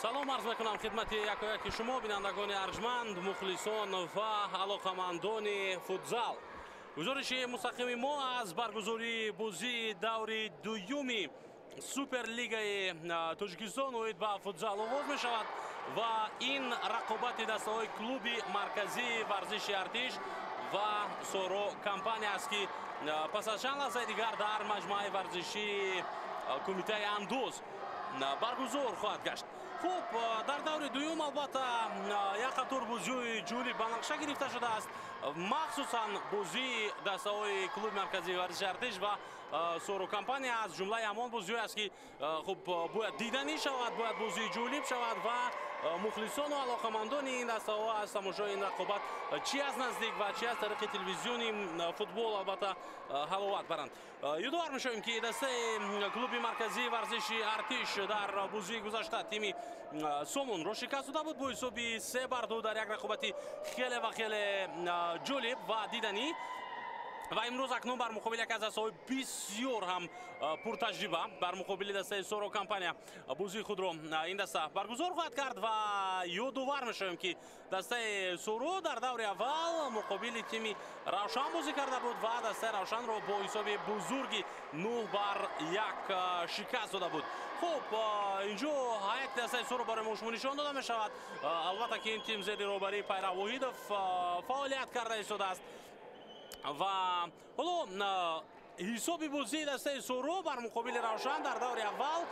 Салом арз мекунам хидмати якояки шумо, бинандагони арҷманд, мухлисон ва алоқамандони футзал. Гузориши мустақими мо аз баргузории бозии даври дуюми Суперлигаи Тоҷикистон оид ба футзал оғоз мешавад ва ин рақобати дастаҳои клуби марказии варзиши Артиш ва Соро компания аст, ки пас аз чанд лаҳзаи дигар дар маҷмӯаи варзишии кумитаи андоз баргузор хоҳад гашт. Хуб, дар даври дуюм албатта як қатор бозиҳои ҷолиб ба нақша гирифта шудааст, махсусан бозии дастаҳои клуби марказии варзиши Артиш ва Соро компания аз ҷумлаи ҳамон бозиҳое аст, ки хуб бояд диданӣ шавад, бояд бозии ҷолиб шавад ва мухлисону алоқамандони ин дастаҳо аз тамошои ин рақобат чӣ аз наздик ва чӣ аз тариқи телевизиони футбол албатта ҳаловат баранд. Ёдовар мешавем, ки дастаи клуби марказии варзиши Артиш дар бозии гузашта тими Сомонро шикаст дода буд бо ҳисоби 3-2 дар як рақобати хеле ва хеле ҷолиб ва диданӣ. Ва имрӯз акнун бар муқобили яке аз дастаҳои бисёр ҳам пуртаҷриба, бар муқобили дастаи Соро компания бозии худро ин даста баргузор хоҳад кард. Ва ёдовар мешавем, ки дастаи Соро дар даври аввал муқобили тими Равшан бозӣ карда буд ва дастаи Равшанро бо ҳисоби бузурги 9-1 шикаст дода буд. Хуб, инҷо ҳайати дастаи Соро барои мо шумо нишон дода мешавад. Албатта ки ин тим зери роҳбарии Пайрав Воҳидов фаъолият карда истодааст. Ва ҳоло ҳисоби бозии дастаи Соро бар муқобили Равшан дар даври аввал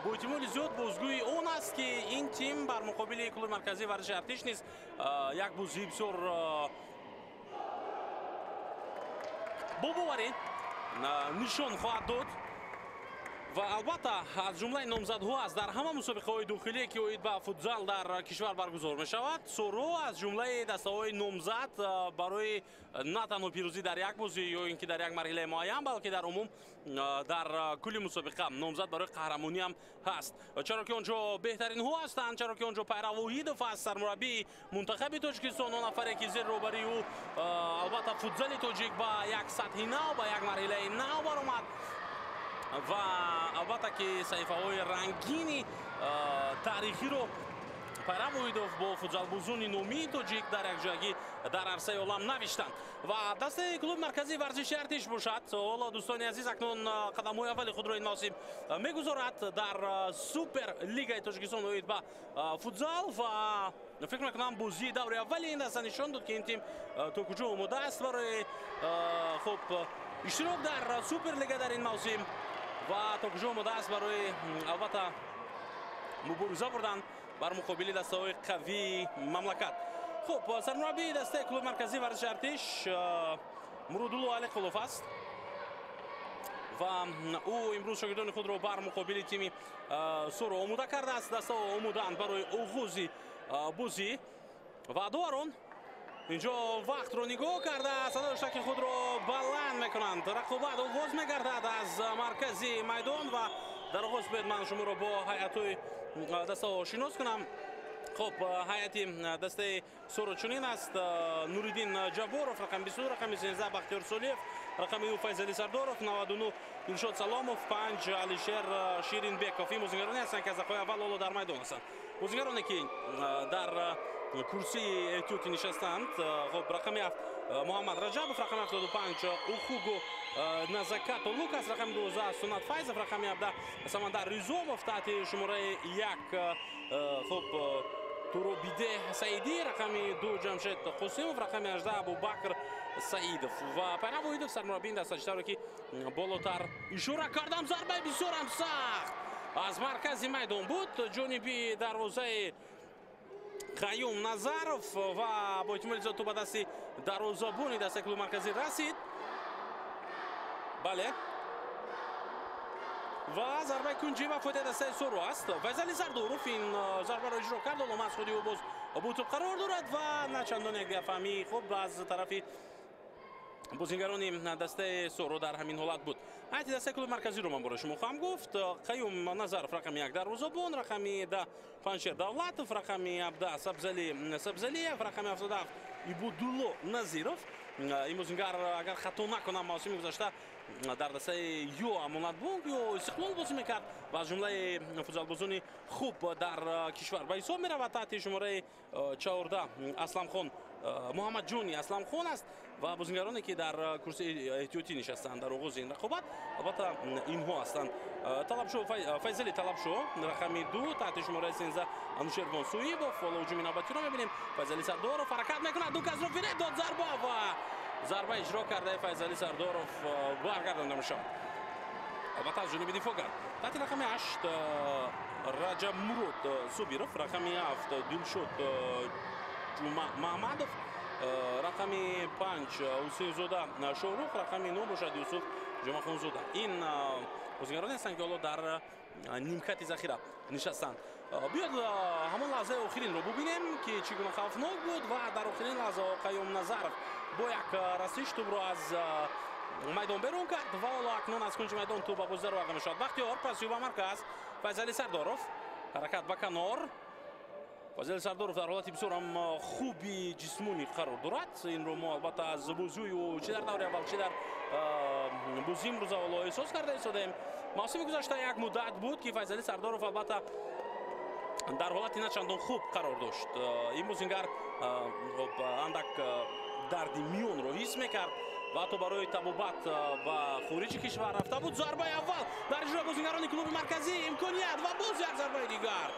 бо эҳтимоли зиёд бозгӯи он аст, ки ин тим бар муқобили клуби марказии варзиши Артиш низ як бозии бисёр бобоварӣ нишон хоҳад дод. Ва албатта аз ҷумлаи номзадҳо аст дар ҳама мусобиқаҳои дохилие, ки оид ба футзал дар кишвар баргузор мешавад. Соро аз ҷумлаи дастаҳои номзад барои на танҳо пирӯзӣ дар як бозӣ ё ин ки дар як марҳилаи муайян, балки дар умум дар кулли мусобиқа номзад барои қаҳрамонӣ ҳам ҳаст. Чаро ки он ҷо беҳтаринҳо ҳастанд, чаро ки он ҷо Пайрав Воҳидов аст, сармураббии мунтахаби Тоҷикистон, он нафаре ки зери роҳбарии ӯ албатта футзали тоҷик ба як сатҳи нав, ба як марҳилаи нав баромад. Ва албатта ки саҳифаҳои рангини таърихиро Пайрав Воҳидов бо футзалбозони номии тоҷик дар якҷоягӣ дар арсаи олам навиштанд. Ва дастаи клуби марказии варзиши Артиш бошад, ҳоло дӯстони азиз акнун қадамҳои аввали худро ин мавсим мегузорад дар Суперлигаи Тоҷикистон оид ба футзал. Ва фикр мекунам бозии даври аввали ин даста нишон дод, ки ин тим то куҷо омода аст барои хуб иштирок дар Суперлига дар ин мавсим ва то куҷо омода аст барои албатта мубориза бурдан бар муқобили дастаҳои қавии мамлакат. Хуб, сармураббии дастаи клуби марказии варзиши Артиш Муродулло Алиқулов аст ва ӯ имрӯз шогирдони худро бар муқобили тими Соро омода кардааст. Дастаҳо омодаанд барои оғози бозӣ ва доварон инҷо вақтро нигоҳ карда садои шаки худро баланд мекунанд. Рақобат оғоз мегардад аз маркази майдон ва дар оғоз бояд ман шуморо бо ҳайатҳои дастаҳо шинос кунам. Хуб, ҳайати дастаи Соро чунин аст: Нуриддин Ҷабборов рақами 22, рақами 13 Бахтиёр Солиев, рақами 9 Файзали Сардоров, 99 Дилшод Саломов, 5 Алишер Ширинбеков. Ин бозигароне ҳастанд, ки аз дақиқаи аввал ҳоло дар майдон ҳастанд. Бозигароне, ки дар курсии эҳтиётӣ нишастаанд, хуб, рақами 7 Муҳаммад Раҷабов, рақами 75 Ухуго Назакато Лукас, рақами 12 Сунат Файзов, рақами 17 Самандар Ризомов таҳти шумораи 1 хуб Туробиде Саидӣ, рақами 2 Ҷамшед Қосимов, рақами 18 Абубакр Саидов. Ва Пайрав Воҳидов сармураббии ин даста, чӣ тавре ки болотар ишора кардам, зарбаи бисёрам сахт аз маркази майдон буд ҷониби дарвозаи Қаюм Назаров ва бо эҳтимоли зиёд тӯп ба дасти дарвозабони дастаи клуби марказӣ расид. Бале, ва зарбаи кунҷӣ ба фоидаи дастаи Соро аст. Файзали Сардоров ин зарбаро иҷро кард, ҳоло маҳз худи ӯ боз бо тӯп қарор дорад ва на чандон якдигарфаҳмии хуб аз тарафи бозигарони дастаи Соро дар ҳамин ҳолат буд. Ҳайати дастаи клуби марказиро ман барои шумо хоҳам гуфт. Қаюм Назаров рақами 1 дарвозабон, рақами 10 Паншер Давлатов, рақами 17 Сабзали Сабзалиев, рақами 77 Ибодулло Назиров. Ин бозингар, агар хато накунам, мавсими гузашта дар дастаи ё Амонатбонк ё Истиқлол бозӣ мекард ва аз ҷумлаи футзалбозони хуб дар кишвар ба ҳисоб меравад. Таҳти шумораи 14 Асламхон Муҳаммадҷони Асламхон аст ва бозингароне ки дар курсии эҳтиётӣ нишастанд дар оғози ин рақобат, албатта инҳо ҳастанд. Талабшо Файзали Талабшо рақами 2, таҳти шумораи 13 Анушервон Суибов. Ҳоло ҳуҷуми навбатиро мебинем. Файзали Сардоров ҳаракат мекунад, ду касро фиреб дод, зарба ва зарба иҷро кардаи Файзали Сардоров баргардонда мешавад. Албатта аз ҷониби дифоъгар. Таҳти рақами 8 Раҷабмурод Собиров, рақами 7 Дилшод Маҳмадов, рақами 5 Ҳусейнзода Шоҳрух, рақами 9 бошад Юсуф Ҷумъахонзода. Ин бозигароне ҳастанд, ки ҳоло дар нимкати захира нишастанд. Биёд ҳамон лаҳзаи охиринро бубинем, ки чӣ гуна хавфнок буд ва дар охирин лаҳзаҳо Қаюм Назаров бо як расиш тӯбро аз майдон берун кард ва ҳоло акнун аз кунҷи майдон тӯб ба бозӣ дароварда мешавад. Бахтиёр пасию ба марказ, Файзали Сардоров ҳаракат ба канор. Файзали Сардоров дар ҳолати бисёр ҳам хуби ҷисмонӣ қарор дорад. Инро мо албатта аз бозии ӯ чӣ дар даври аввал, чӣ дар бозии имрӯза ҳоло эҳсос карда истодаем. Мавсими гузашта як муддат буд, ки Файзали Сардоров албатта дар ҳолати начандон хуб қарор дошт. Ин бозингар андак дарди миёнро ҳис мекард ва ҳатто барои табобат ба хориҷи кишвар рафта буд. Зарбаи аввал дар иҷрои бозингарони клуби марказӣ, имконият ва боз як зарбаи дигар,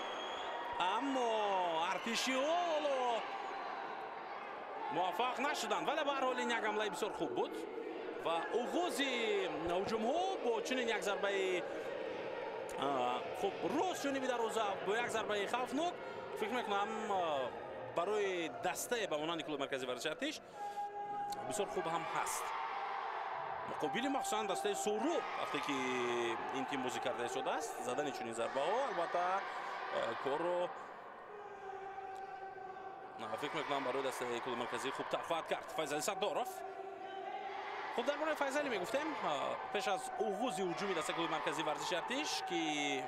аммо артишиҳо ҳоло муваффақ нашуданд. Вале ба ҳар ҳол ин як ҳамлаи бисёр хуб буд ва оғози ҳуҷумҳо бо чунин як зарбаи хуб рост ҷониби дарвоза бо як зарбаи хавфнок, фикр мекунам барои дастае ба монанди клуби марказии варзиши Артиш бисёр хуб ҳам ҳаст. Муқобили махсусан дастаи Сӯроб, вақте ки ин тим бозӣ карда истодааст, задани чунин зарбаҳо албатта корро фикр мекунам барои дастаи клуби марказӣ хубтар хоҳад кард. Файзали Сардоров. Хуб, дар бораи Файзалӣ мегуфтем пеш аз оғози ҳуҷуми дастаи клуби марказии варзиши Артиш, ки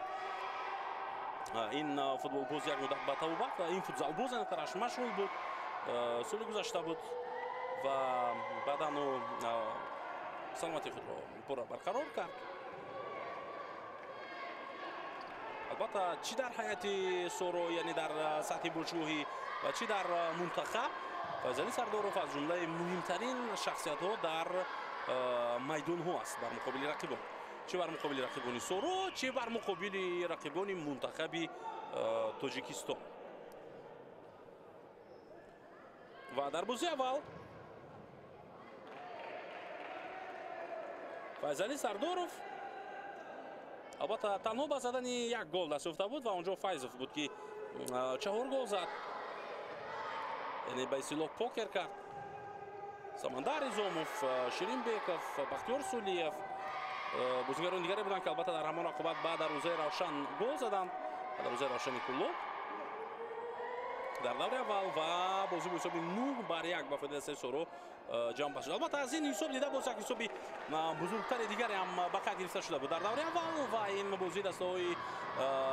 ин футболбоз як муддат ба табобат ва ин футзалбоз анатараш машғул буд, соли гузашта буд ва баъдан ӯ саломатии худро пурра барқарор кард. Албатта чӣ дар ҳайати Соро, яъне дар сатҳи бошгоҳӣ ва чӣ дар мунтахаб, Файзали Сардоров аз ҷумлаи муҳимтарин шахсиятҳо дар майдонҳо аст бар муқобили рақибон, чӣ бар муқобили рақибони Соро, чӣ бар муқобили рақибони мунтахаби Тоҷикистон. Ва дар бозии аввал Файзали Сардоров албатта танҳо ба задани як гол даст ёфта буд ва онҷо Файзов буд, ки 4 гол зад, яъне ба истилоҳ покер кард. Самандар Изомов, Ширинбеков, Бахтиёр Сулиев бозигарони дигаре буданд, ки албатта дар ҳамон рақобат ба дарвозаи Равшан гол заданд, ба дарвозаи Равшани Кӯлоб дар даври аввал ва бозӣ бо ҳисоби 9-1 ба фоидаи дастаи Соро ҷамъ баст шуд. Албатта аз ин ҳисоб дида боз як ҳисоби бузургтари дигаре ҳам ба қайд гирифта шуда буд дар даври аввал ва ин бозии дастаҳои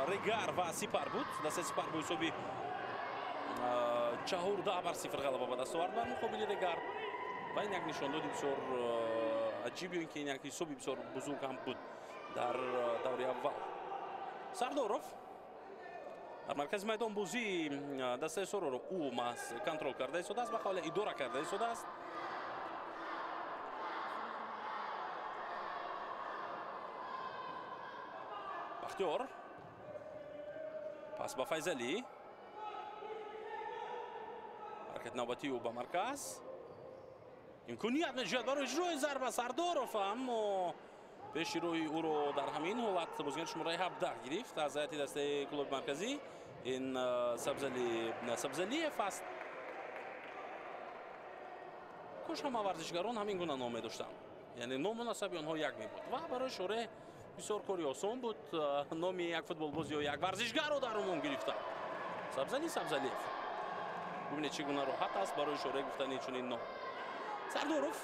Регар ва Сипар буд. Дастаи Сипар бо ҳисоби 14-0 ғалаба ба даст овард бар муқобили Регар ва ин як нишондоди бисёр аҷиб ё ин ки ин як ҳисоби бисёр бузург ҳам буд дар даври аввал. Сардоров дар маркази майдон бозии дастаи Сороро ӯ маҳз контрол карда истодааст, ба қавле идора карда истодааст. Бахтиёр пас ба Файзалӣ, ҳаракати навбатии ӯ ба марказ, имконият меҷӯяд барои иҷрои зарба Сардоров, аммо пеши роҳи ӯро дар ҳамин ҳолат бозигари шумораи 17 гирифт аз ҳайати дастаи клуби марказӣ. Ин Сабзалиев аст. Кош ҳама варзишгарон ҳамин гуна ном медоштанд, яъне ному насаби онҳо як мебуд ва барои шореҳ бисёр кори осон буд номи як футболбоз ё як варзишгарро дар умум гирифтан. Сабзали Сабзалиев, бубинед чӣ гуна роҳат аст барои шореҳ гуфтани чунин ном. Сардоров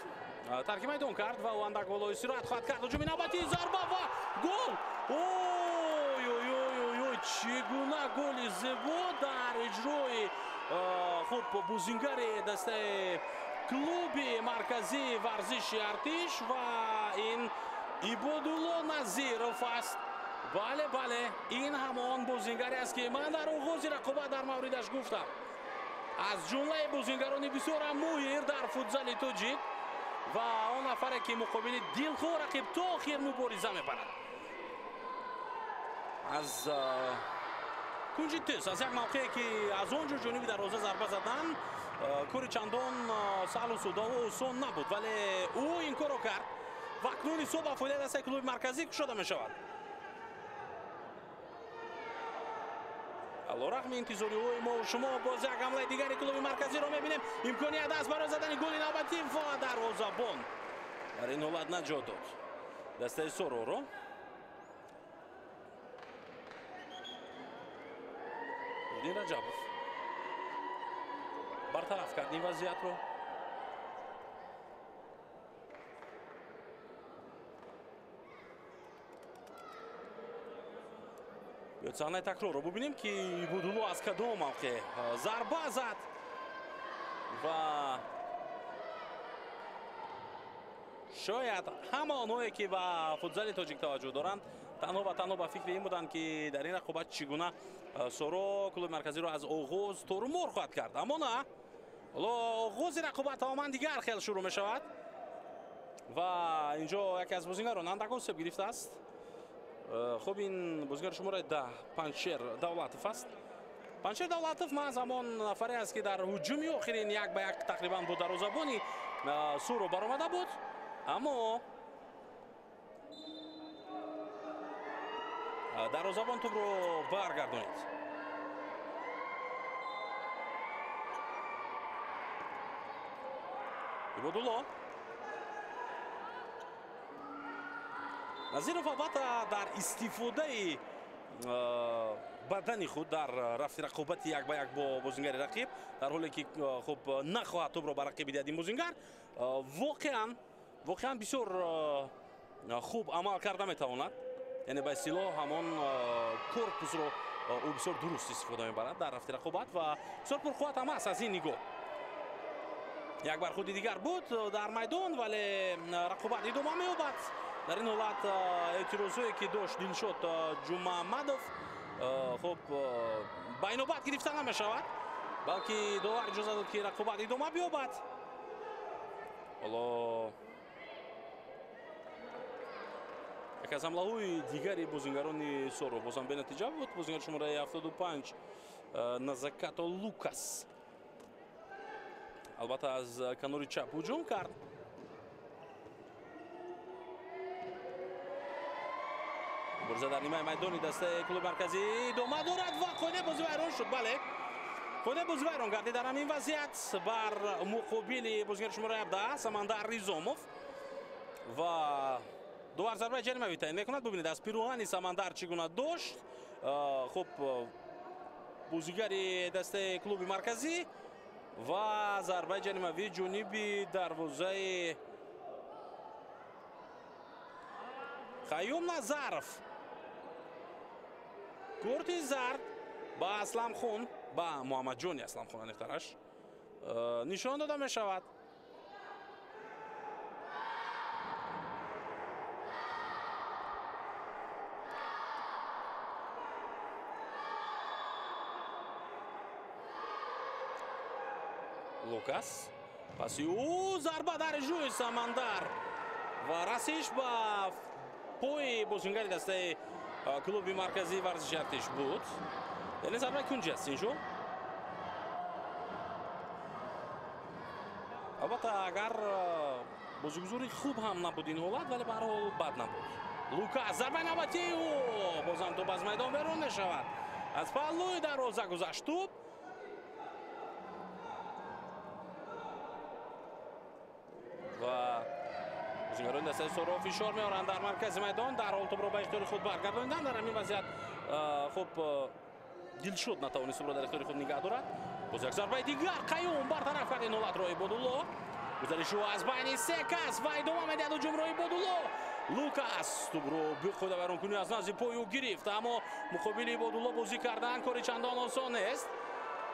тарки майдон кард ва ӯ андак болои суръат хоҳад кард. Ҳуҷуми навбатӣ, зарба ва гол! Ой ой ой ой ой, чӣ гуна голи зебо дар иҷрои хуб бозингари дастаи клуби марказии варзиши Артиш ва ин Ибодулло Назиров аст. Бале, бале, ин ҳамон бозингаре аст, ки ман дар оғози рақобат дар мавридаш гуфтам. Аз ҷумлаи бозингарони бисёрам моҳир дар футзали тоҷик ва он нафаре, ки муқобили дилхоҳ рақиб то охир мубориза мебарад. Аз кунҷи тез, аз як мавқее, ки аз он ҷо ҷониби дарвоза зарба задан кори чандон саҳлу судову осон набуд, вале ӯ ин корро кард ва акнун ҳисоб ба фоидаи дастаи клуби марказӣ кушода мешавад. Алорағми интизориҳои мо шумо, боз як ҳамлаи дигари клуби марказиро мебинем. Имконият аст барои задани голи навбатӣ ва дарвозабон дар ин ҳолат наҷот дод дастаи Сороро. Нуриддин Раҷабов бартараф кард ин вазъиятро. Биёд саҳнаи такрорро бубинем, ки Ибодулло аз кадом мавқеъ зарба зад ва шояд ҳама онҳое, ки ба футзали тоҷик таваҷҷӯҳ доранд, танҳо ва танҳо ба фикри ин буданд, ки дар ин рақобат чӣ гуна Соро клуби марказиро аз оғоз торумор хоҳад кард. Аммо на, ҳоло оғози рақобат тамоман дигар хел шурӯъ мешавад ва инҷо яке аз бозингарон андак осеб гирифтааст. Хуб, ин бозигари шумораи 10 Панҷшер Давлатов аст. Панҷшер Давлатов маҳз ҳамон нафаре аст, ки дар ҳуҷуми охирин як ба як тақрибан бо дарвозабони Соро баромада буд, аммо дарвозабон тӯбро баргардонид. Ибодулло Назиров албатта дар истифодаи бадани худ дар рафти рақобати як ба як бо бозингари рақиб, дар ҳоле ки хуб нахоҳад тӯбро ба рақиб диҳад, ин бозингар воқеан бисёр хуб амал карда метавонад. Яъне ба истилоҳ ҳамон корпусро ӯ бисёр дуруст истифода мебарад дар рафти рақобат ва бисёр пурқувват ҳам аст аз ин нигоҳ. Як бархӯрди дигар буд дар майдон, вале рақобат идома меёбад. Дар ин ҳолат эътирозҳое, ки дошт Дилшод Ҷумаамадов, хуб ба инобат гирифта намешавад, балки довар иҷоза дод, ки рақобат идома биёбад. Ҳоло яке аз ҳамлаҳои дигари бозингарони Соро бозам бенатиҷа буд. Бозингари шумораи 75 Назакато Лукас албатта аз канори чап ҳуҷум кард. Мубориза дар нимаи майдони дастаи клуби марказӣ идома дорад ва қоидаи бозӣ вайрон шуд. Бале, қоидаи бозӣ вайрон гардид дар ҳамин вазъият бар муқобили бозигари шумораи 17 Самандар Ризомов ва довар зарбаи ҷаримавӣ таъин мекунад. Бубинед, аз пироҳани Самандар чӣ гуна дошт. Хуб, бозигари дастаи клуби марказӣ ва зарбаи ҷаримавӣ ҷониби дарвозаи Хайюм Назаров. Корти зард ба Асламхон, ба Муҳаммадҷони Асламхон аниқтараш нишон дода мешавад. Лукас паси ӯ зарба дар ҷӯи Самандар ва расиш ба пои бозингари дастаи клуби марказии варзиши артиш буд. Яъне зарбаи кунҷи аст инҷо. Албатта агар бозигузори хуб ҳам набуд ин ҳолат, вале ба ҳар ҳол бад набуд. Лукас зарбаи навбатии ӯ бозам тӯб аз майдон берун мешавад. Аз паҳлӯи дарвоза гузашт тӯб. Ва бозингарони дастаи Соро фишор меоранд дар маркази майдон. Дар ҳол тӯбро ба ихтиёри худ баргардониданд. Дар ҳамин вазъият хуб Дилшод натавонист тӯбро дар ихтиёри худ нигаҳ дорад. Боз як зарбаи дигар Қаюм бартараф кард ин ҳолатро Ибодулло. Гузариши ӯ аз байни се кас ва идома медиҳад ҳуҷумро Ибодулло. Лукас тӯбро беқоида вайронкунӣ аз назди пои ӯ гирифт, аммо муқобили Ибодулло бозӣ кардан кори чандон осон нест.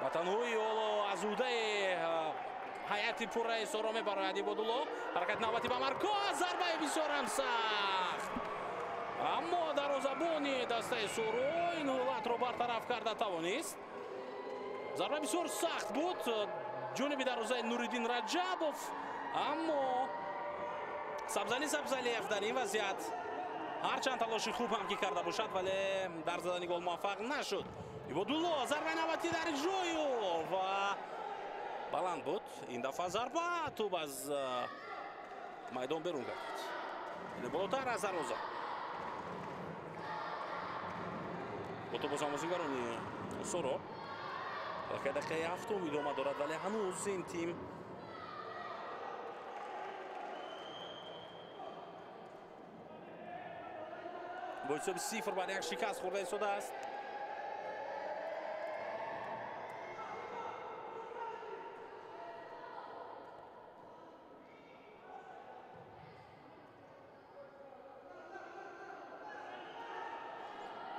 Ба танҳои ҳоло аз ӯҳдаи ҳайати пурраи Соро мебарояд Ибодулло. Ҳаракати навбатӣ ба марказ, зарбаи бисёрам сахт, аммо дарвозабони дастаи Соро ин ҳолатро бартараф карда тавонист. Зарба бисёр сахт буд ҷониби дарвозаи Нуриддин Раҷабов, аммо Сабзали Сабзалиев дар ин вазъият ҳарчанд талоши хуб ҳам ки карда бошад, вале дар задани гол муваффақ нашуд. Ибодулло, зарбаи навбатӣ дар иҷрою ва баланд буд. Ин дафъа зарба, тӯб аз майдон берун гардид, яъне болотар аз дарвоза. Бо тӯб бозам бозигарони Соро. Аллакай дақиқаи ҳафтум идома дорад, вале ҳанӯз ин тим бо ҳисоби 0-1 шикаст хӯрда истодааст.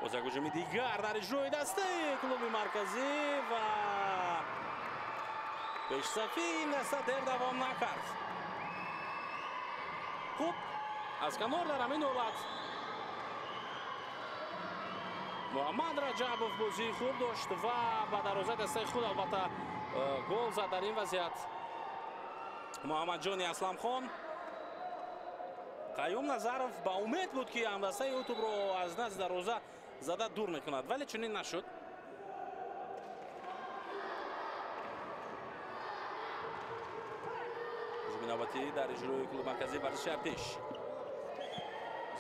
Боз як ҳуҷуми дигар дар иҷрои дастаи клуби марказӣ ва пешсафи ин даста дер давом накард. Хуб аз канор дар ҳамин ҳолат Муҳаммад Раҷабов бозии хуб дошт ва ба дарвозаи дастаи худ албатта гол зад. Дар ин вазъият Муҳаммадҷони Асламхон. Қаюм Назаров ба умед буд, ки ҳамдастаи ӯ тӯбро аз назди дарвоза зада дур мекунад, вале чунин нашуд. Ҳуҷуми навбатӣ дар иҷрои клуби марказии варзиши Артиш.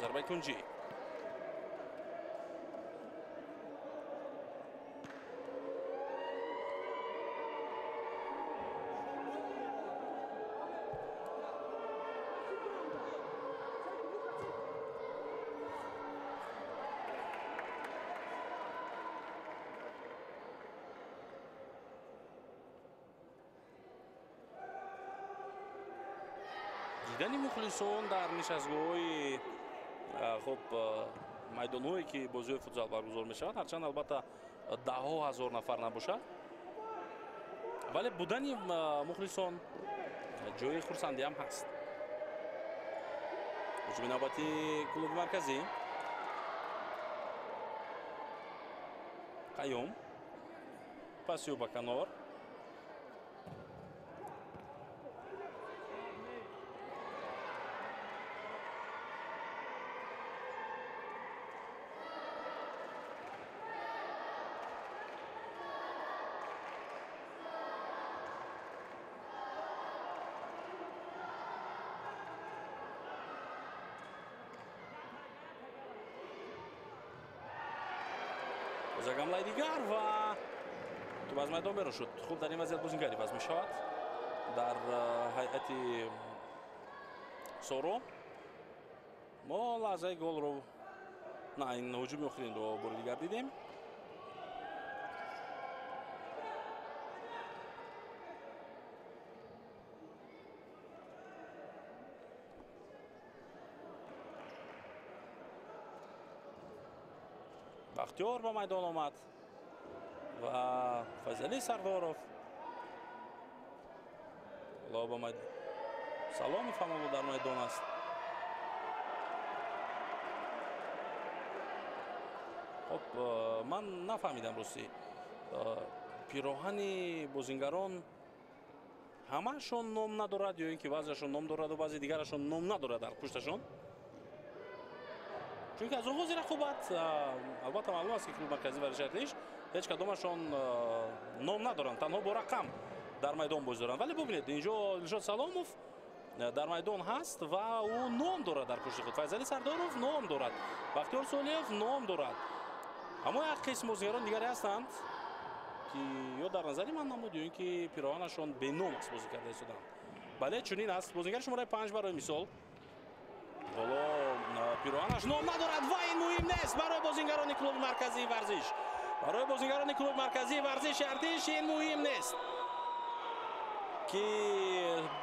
Зарбаи кунҷӣ. Дидани мухлисон дар нишастгоҳҳои хуб майдонҳое ки бозиҳои футзал баргузор мешавад, ҳарчанд албатта даҳҳо ҳазор нафар набошад, вале будани мухлисон ҷои хурсандиам ҳаст. Ҳуҷуми навбати клуби марказӣ. Қаюм пасиё ба канор. Як ҳамлаи дигар ва тӯб аз майдон берун шуд. Хуб дар ин вазъият бозигари иваз мешавад дар ҳайати Соро. Мо лаҳзаи голро, на, ин ҳуҷуми охиринро бори дигар дидем. Бахтиёр ба майдон омад ва Файзалӣ Сардоров ба майдон. Саломов ҳам дар майдон аст. Хуб, ман нафаҳмидам ростӣ, пироҳани бозингарон ҳамаашон ном надорад ё ин ки баъзеашон ном дорад ва баъзе дигарашон ном надорад дар пушташон. Чунки аз оғози рақобат албатта маълум аст, ки клуби марказии варзиши Артиш ҳеҷ кадомашон ном надоранд, танҳо бо рақам дар майдон бозӣ доранд. Вале бубинед, инҷо Дилшод Саломов дар майдон ҳаст ва ӯ ном дорад дар пушти худ. Файзалӣ Сардоров ном дорад, Бахтиёр Солиев ном дорад. Аммо як қисм бозигарон дигаре ҳастанд, ки ё дар назари ман намуд, ё ин ки пироҳанашон беном аст бозӣ карда истоданд. Бале, чунин аст. Бозигари шумораи 5 барои мисол ҳоло пироҳанаш ном надорад ва ин муҳим нест барои бозигарони клуби марказии варзиш. Барои бозигарони клуби марказии варзиши Артиш ин муҳим нест, ки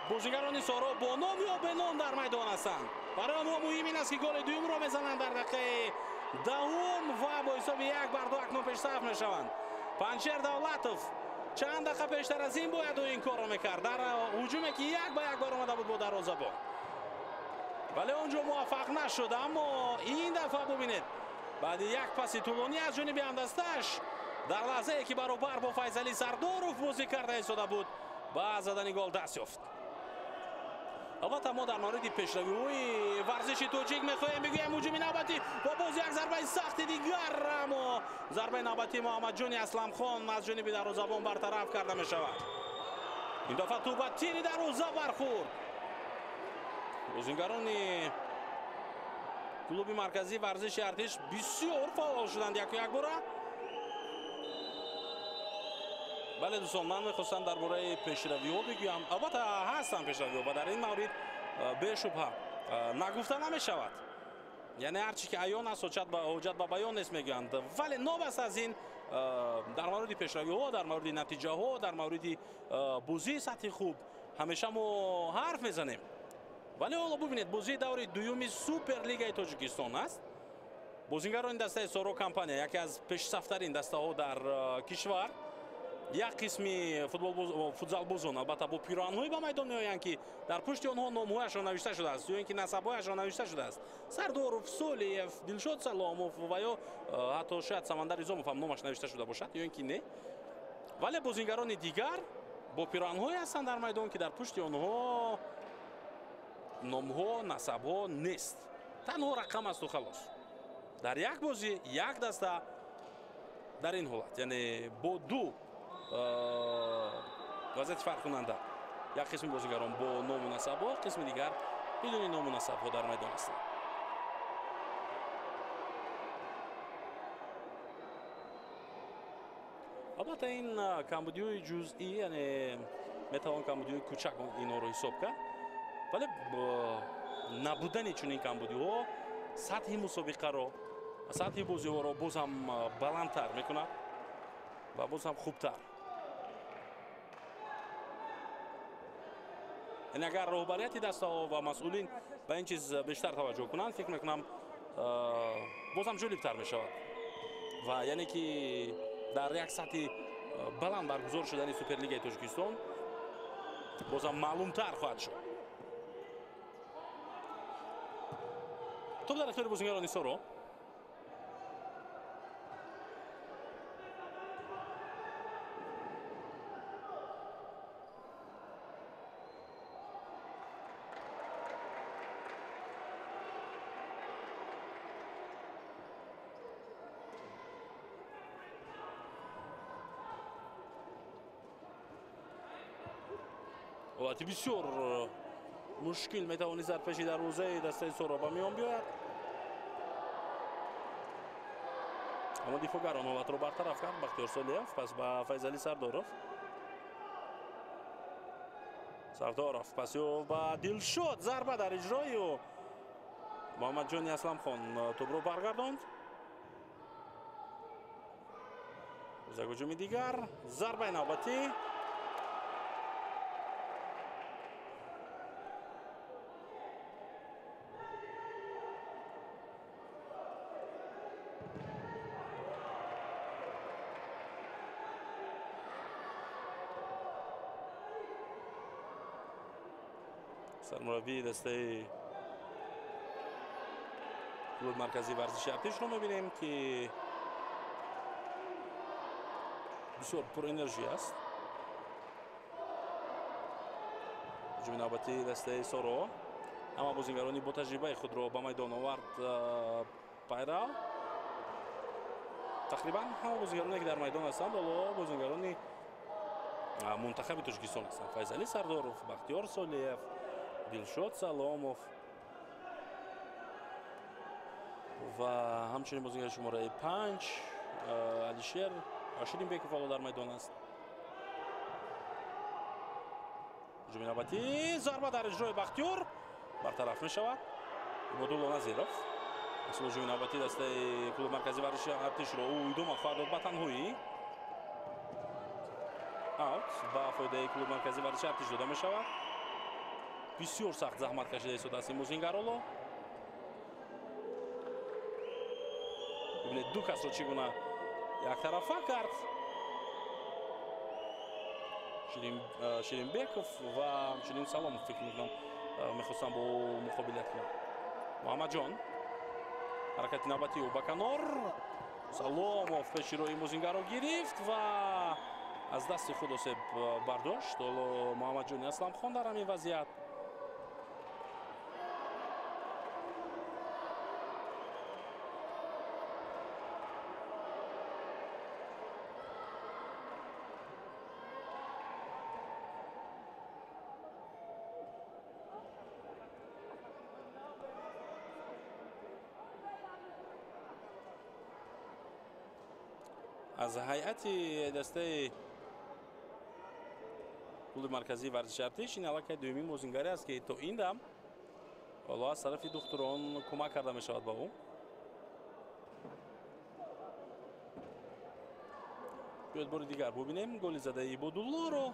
бозигарони Соро бо ном ё беном дар майдон ҳастанд. Барои онҳо муҳим ин аст, ки голи дуюмро мезананд дар дақиқаи 10 ва бо ҳисоби 1-2 акнун пешсаф мешаванд. Панҷшер Давлатов Чанд дақиқа пештар аз ин бояд ӯ ин корро мекард дар ҳуҷуме ки як ба як баромада буд бо дарвозабон, вале он ҷо муваффақ нашуд. Аммо ин дафъа бубинед, баъди як паси тӯлонӣ аз ҷониби ҳамдастааш дар лаҳзае ки баробар бо Файзалӣ Сардоров бозӣ карда истода буд, ба задани гол даст ёфт. Албатта мо дар мавриди пешравиҳои варзиши тоҷик мехоҳем бигӯем. Ҳуҷуми навбатӣ ва боз як зарбаи сахти дигар, аммо зарбаи навбатии Муҳаммадҷони Асламхон аз ҷониби дарвозабон бартараф карда мешавад. Ин дафъа тӯб ба тири дарвоза бархӯрд. Бозингарони клуби марказии варзиши Артиш бисёр фаъол шуданд яку якбора. Бале дӯстон, ман мехостам дар бораи пешравиҳо бигӯям. Албатта ҳастанд пешравиҳо ва дар ин маврид бешубҳа нагуфта намешавад. Яъне ҳар чи ки аён аст, ҳоҷат ба баён нест мегӯянд. Вале новаст аз ин дар мавриди пешравиҳо, дар мавриди натиҷаҳо, дар мавриди бозии сатҳи хуб ҳамеша мо ҳарф мезанем. Вале ҳоло бубинед, бозии даври дуюми Суперлигаи Тоҷикистон аст. Бозингарони дастаи Соро компания, яке аз пешсафтарин дастаҳо дар кишвар, як қисми футзалбозон албатта бо пироҳанҳое ба майдон меоянд, ки дар пушти онҳо номҳояшон навишта шудааст ё ин ки насабҳояшон навишта шудааст. Сардоров, Солиев, Дилшод Саломов ва ё ҳатто шояд Самандар Изомов ҳам номаш навишта шуда бошад ё ин ки не. Вале бозингарони дигар бо пироҳанҳое ҳастанд дар майдон, ки дар пушти онҳо номҳо, насабҳо нест, танҳо рақам асту халос. Дар як бозӣ як даста дар ин ҳолат, яъне бо ду вазъияти фарқкунанда, як қисми бозигарон бо ному насабҳо, қисми дигар бидуни ному насабҳо дар майдон ҳастанд. Албатта ин камбудиҳои ҷузъӣ, яъне метавон камбудиҳои кӯчак инҳоро ҳисоб кард, вале набудани чунин камбудиҳо сатҳи мусобиқаро, сатҳи бозиҳоро боз ҳам баландтар мекунад ва боз ҳам хубтар. Яъне агар роҳбарияти дастаҳо ва масъулин ба ин чиз бештар таваҷҷӯҳ кунанд, фикр мекунам боз ҳам ҷолибтар мешавад ва яъне ки дар як сатҳи баланд баргузор шудани Суперлигаи Тоҷикистон боз ҳам маълумтар хоҳад шуд. Топ дар ихтиёри бозингарони Соро. Ҳолати бисёр мушкил метавонист дар пеши дарвозаи дастаи Соро ба миён биёяд, аммо дифоъгар он ҳолатро бартараф кард. Бахтиёр Солиев пас ба Файзалӣ Сардоров, Сардоров пас ё ба Дилшод, зарба дар иҷрои ӯ. Муҳаммадҷони Асламхон тӯбро баргардонд. Як ҳуҷуми дигар, зарбаи навбатӣ. Сармураббии дастаи клуби марказии варзиши Артишро мебинем, ки бисёр пурэнержӣ аст. Ҳуҷуми навбатии дастаи Соро. Ҳама бозингарони бо таҷрибаи худро ба майдон овард пайрав. Тақрибан ҳама бозингароне ки дар майдон ҳастанд, ҳоло бозингарони мунтахаби Тоҷикистон ҳастанд. Файзалӣ Сардоров, Бахтиёр Солиев, Дилшод Саломов ва ҳамчунин бозингари шумораи 5 Алишер Аширимбеков ҳоло дар майдон аст. Ҳуҷуми навбатӣ, зарба дар иҷрои Бахтиёр бартараф мешавад. Ибодулло Назиров асл ҳуҷуми навбатии дастаи клуби марказии варзиши Артишро ӯ идома хоҳад дод ба танҳоӣ. Аут ба фоидаи клуби марказии варзиши Артиш дода мешавад. Бисёр сахт заҳмат кашида истодааст ин бозингар ҳоло. Бибинед, ду касро чӣ гуна яктарафа кард. Ширинбеков ва ҳамчунин Саломов фикр мекунам мехостам бо муқобилият кунам. Муҳаммадҷон, ҳаракати навбатии ӯ ба канор. Саломов пеши роҳи мозингарро гирифт ва аз дасти худ осеб бардошт. Ҳоло Муҳаммадҷони Асламхон дар ҳамин вазъият. Аз ҳайати дастаи клуби марказии варзиши Артиш ин аллакай дуюмин бозингаре аст, ки то ин дам ҳоло аз тарафи духтурон кӯмак карда мешавад ба ӯ. Биёед бори дигар бубинем голи задаи Ибодуллоро.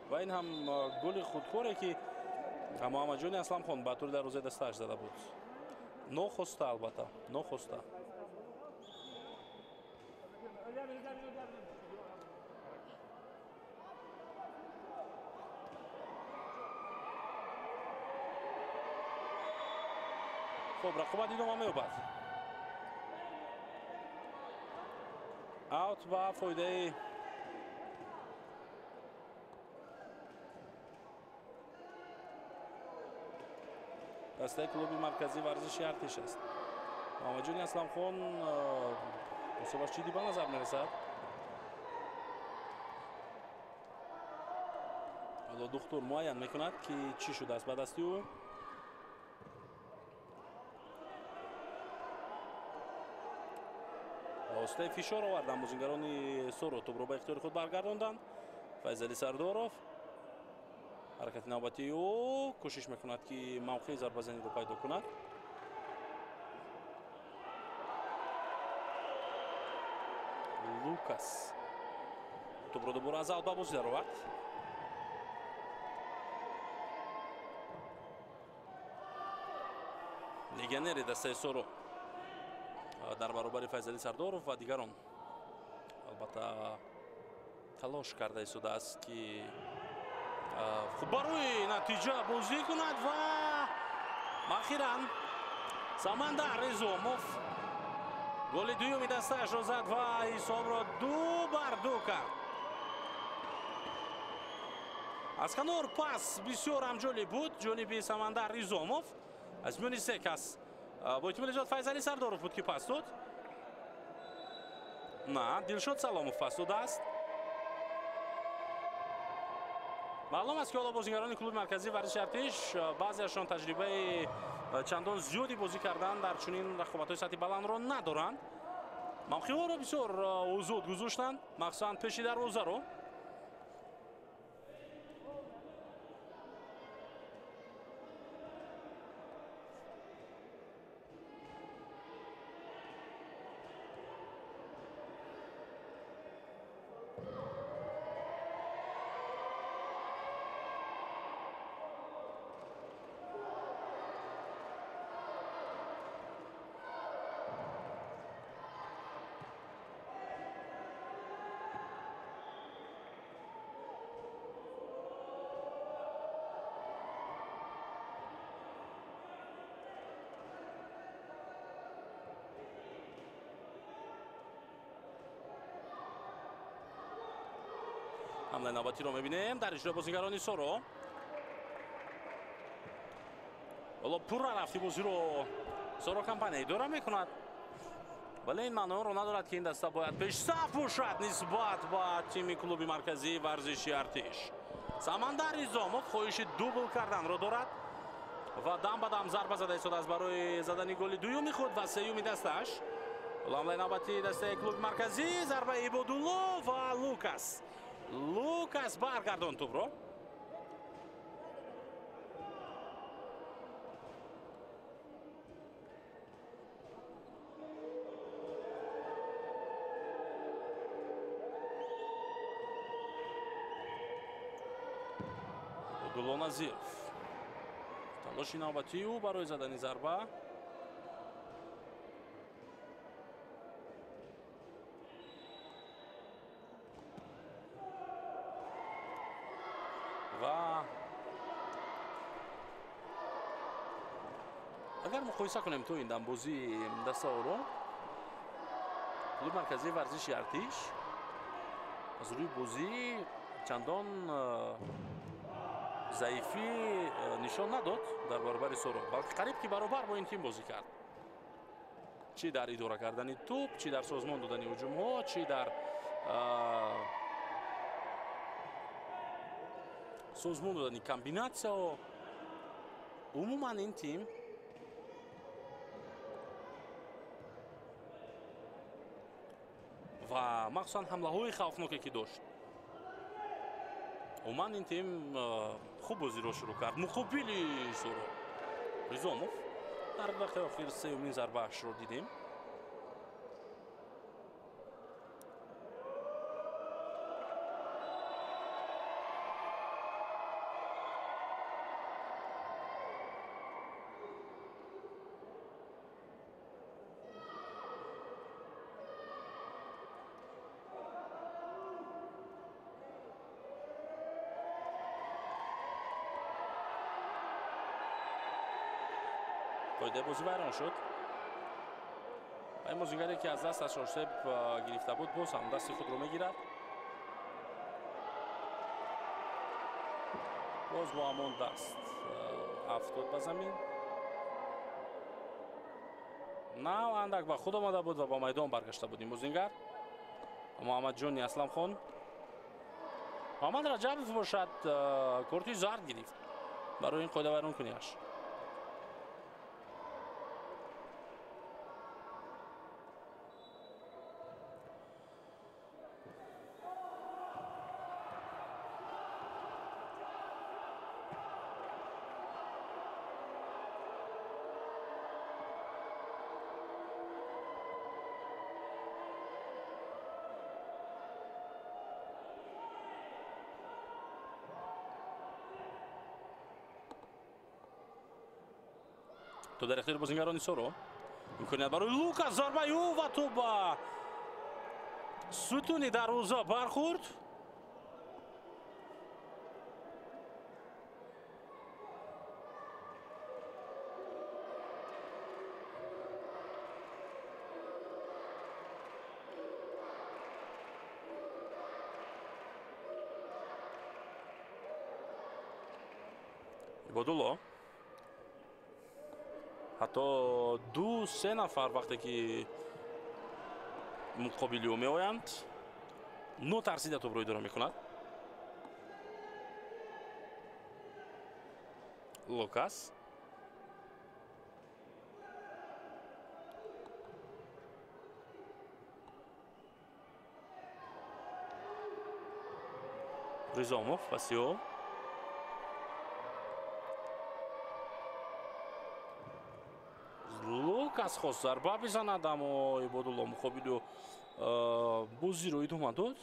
Ва ин ҳам голи худкоре, ки Муҳаммадҷони Асламхон ба тури дарвозаи дастааш зада буд. Нохоста, албатта, нохоста. Хуб, рақобат идома меёбад. Аут ба фоидаи дастаи клуби марказии варзиши Артиш аст. Муҳаммадҷони Асламхон осебаш ҷиддӣ ба назар мерасад. Ҳоло духтур муайян мекунад, ки чӣ шудааст ба дасти ӯ. Воситаи фишор овардан бозингарони Соро тӯбро ба ихтиёри худ баргардонданд. Файзали Сардоров, ҳаракати навбатии ӯ, кӯшиш мекунад, ки мавқеи зарбазаниро пайдо кунад. Лукас тӯбро дубора аз аут ба бозӣ даровард. Легионери дастаи Соро дар баробари Файзали Сардоров ва дигарон албатта талош карда истодааст, ки хуб барои натиҷа бозӣ кунад ва ахиран Самандар Ризомов голи дуюми дастаашро зад ва ҳисобро 2-2 кард. Аз канор пас бисёр ҳам ҷолиб буд ҷониби Самандар Ризомов. Аз миёни се кас бо эҳтимоли зиёд Файзали Сардоров буд, ки пас дод. На, Дилшод Саломов пас додааст. Маълум аст, ки ҳоло бозингарони клуби марказии варзиши Артиш баъзеашон таҷрибаи чандон зиёди бозӣ кардан дар чунин рақобатҳои сатҳи баландро надоранд. Мавқеъҳоро бисёр озод гузоштанд, махсусан пеши дарвозаро. Ҳамлаи навбатиро мебинем дар иҷрои бозингарони Соро. Ҳоло пурра рафти бозиро Соро компания идора мекунад, вале ин маъноро надорад, ки ин даста бояд пешсаф бошад нисбат ба тими клуби марказии варзиши Артиш. Самандар Ризомов хоҳиши дубл карданро дорад ва дам ба дам зарба зада истодааст барои задани голи дуюми худ ва сеюми дастааш. Ҳамлаи навбатии дастаи клуби марказӣ, зарбаи Ибодулло ва Лукас. Лукас баргардон тӯбро. Ибодулло Назиров. Талоши навбатии ӯ барои задани зарба. Ва агар муқоиса кунем то ин дам бозии дастаҳоро, клуби марказии варзиши Артиш аз рӯи бозӣ чандон заифӣ нишон надод дар баробари Соро, балки қариб ки баробар бо ин тим бозӣ кард. Чӣ дар идора кардани тӯб, чӣ дар созмон додани ҳуҷумҳо, чӣ дар созмон додани комбинатсияҳо. Умуман ин тим ва махсусан ҳамлаҳои хавфноке ки дошт, умуман ин тим хуб бозиро шурӯъ кард. Муқобили Соро Ризомов дар дақиқаи охир сеюмин зарбаашро дидем. Қоидаи бозӣ вайрон шуд ва ин бозигаре ки аз дасташ осеб гирифта буд, боз ҳам дасти худро мегирад. Боз бо ҳамон даст афтод ба замин. Нав андак ба худ омада буд ва ба майдон баргашта буд ин бозингар Муҳаммадҷони Асламхон. Муҳаммад Раҷабов бошад корти зард гирифт барои ин қоида вайронкуниаш. То дар ихтиёри бозингарони Соро имконият барои Лукас, зарбаи ӯ ва тӯб ба сутуни дарвоза бархӯрд. Ибодулло ҳатто 2-3 нафар вақте ки муқобили ӯ меоянд, нотарсида тӯбро идора мекунад. Лукас Ризомов паси ӯ. Лукас хост зарба бизанад, аммо Ибодулло муқобили бозиро идома дод.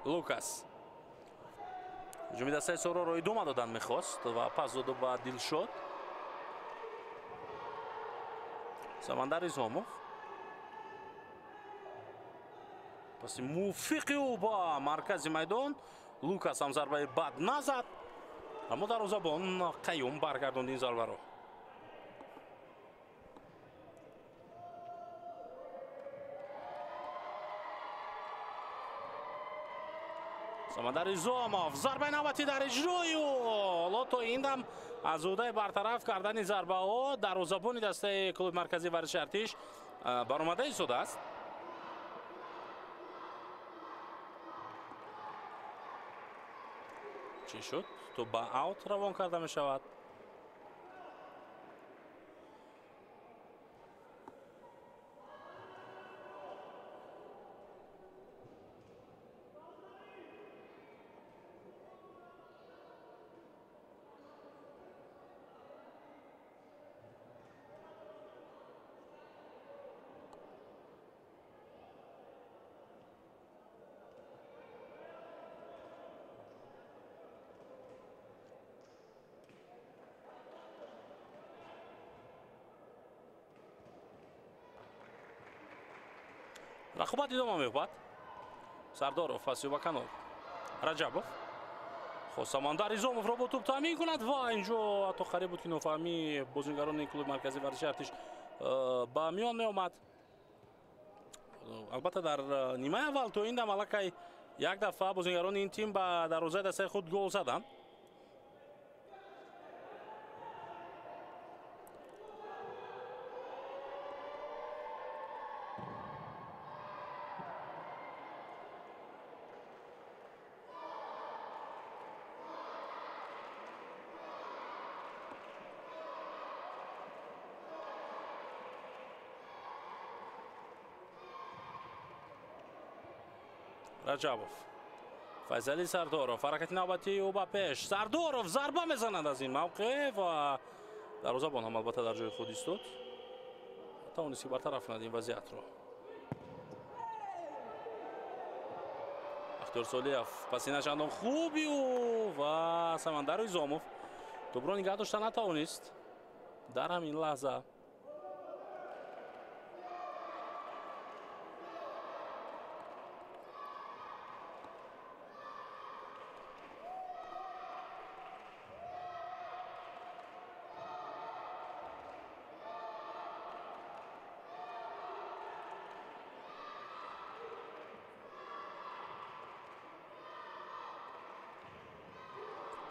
Лукас ҳуҷуми дастаи Сороро идома додан мехост ва пас доду ба Дилшод. Самандар Изомов паси мувофиқи ӯ ба маркази майдон. Лукас ҳам зарбаи бад назад, аммо дарвозабон Қаюм баргардонд ин зарбаро. Самандар Изомов зарбаи навбатӣ дар иҷрои ӯ. Ҳоло то ин дам аз ӯҳдаи бартараф кардани зарбаҳо дарвозабони дастаи клуби марказии варзиши Артиш баромада истодааст. Чӣ шуд? То ба аут равон карда мешавад. Рақобат идома меёбад. Сардоров паси ба канор. Раҷабов хост Самандар Изомовро бо тӯб таъмин кунад ва инҷо ҳатто қариб буд, ки нофаҳмии бозингарони клуби марказии варзиши Артиш ба миён меомад. Албатта, дар нимаи аввал то ин дам аллакай як дафъа бозингарони ин тим ба дарвозаи дастаи худ гол заданд. Раҷабов, Файзали Сардоров, ҳаракати навбатии ӯ ба пеш. Сардоров зарба мезанад аз ин мавқеъ ва дарвозабон ҳам албатта дар ҷои худ истод, тавонист, ки бартараф кунад ин вазъиятро. Бахтиёр Солиев, паси начандон хуби ӯ ва Самандар Изомов тӯбро нигаҳ дошта натавонист дар ҳамин лаҳза.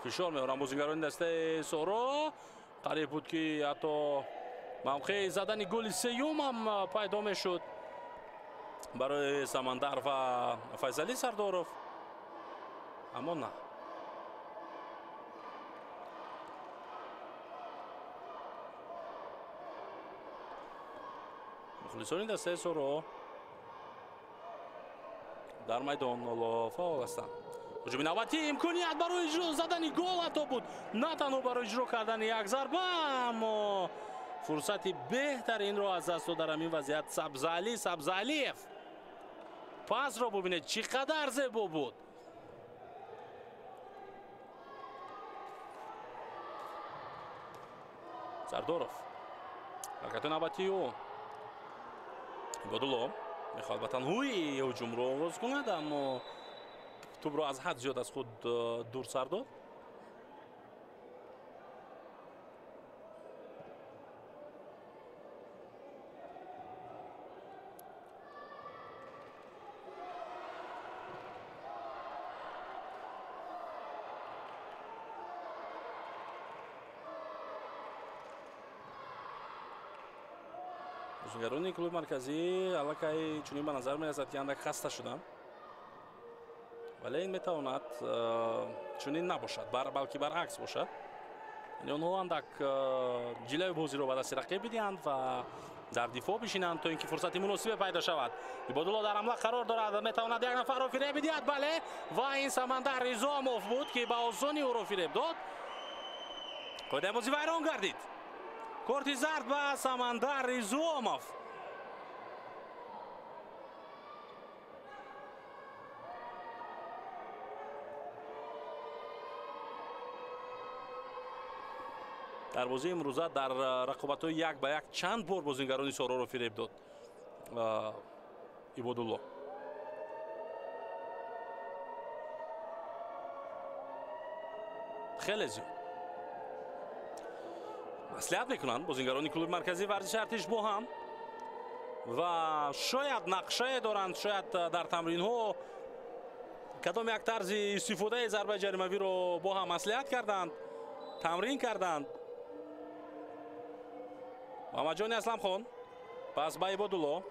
Фишор меоранд бозингарони дастаи Соро. Қариб буд, ки ҳатто мавқеи задани голи сеюм ҳам пайдо мешуд барои Самандар ва Файзали Сардоров, аммо на. Мухлисони дастаи Соро дар майдон ҳоло фаъол ҳастанд. Ҳуҷуми навбатӣ, имконият барои иҷро задани гол ҳатто буд, на танҳо барои иҷро кардани як зарба, аммо фурсати беҳтаринро аз даст дод дар ҳамин вазъият Сабзали Сабзалиев. Пасро бубинед, чӣ қадар зебо буд. Сардоров, ҳаракати навбатии ӯ. Ибодулло мехоҳад ба танҳоӣ ҳуҷумро оғоз кунад, аммо тӯбро аз ҳад зиёд аз худ дур сар дод. Бозингарони клуби марказӣ аллакай чунин ба назар мерасад, ки андак хаста шуданд, вале ин метавонад чунин набошад, балки баръакс бошад. Яъне онҳо андак ҷилави бозиро ба дасти рақиб бидиҳанд ва дар дифоъ бишинанд, то ин ки фурсати муносибе пайдо шавад. Ибодулло дар ҳамла қарор дорад, метавонад як нафарро фиреб бидиҳад. Бале, ва ин Самандар Изомов буд, ки ба осонӣ ӯро фиреб дод. Қоидаи бозӣ вайрон гардид. Корти зард ба Самандар Изомов. Дар бозии имрӯза дар рақобатҳои як ба як чанд бор бозингарони Сороро фиреб дод Ибодулло. Хеле зиёд маслиҳат мекунанд бозингарони клуби марказии варзиши Артиш бо ҳам ва шояд нақшае доранд, шояд дар тамринҳо кадом як тарзи истифодаи зарбаи ҷаримавиро бо ҳам маслиҳат карданд, тамрин карданд. Муҳаммадҷони Асламхон пас ба Ибодулло,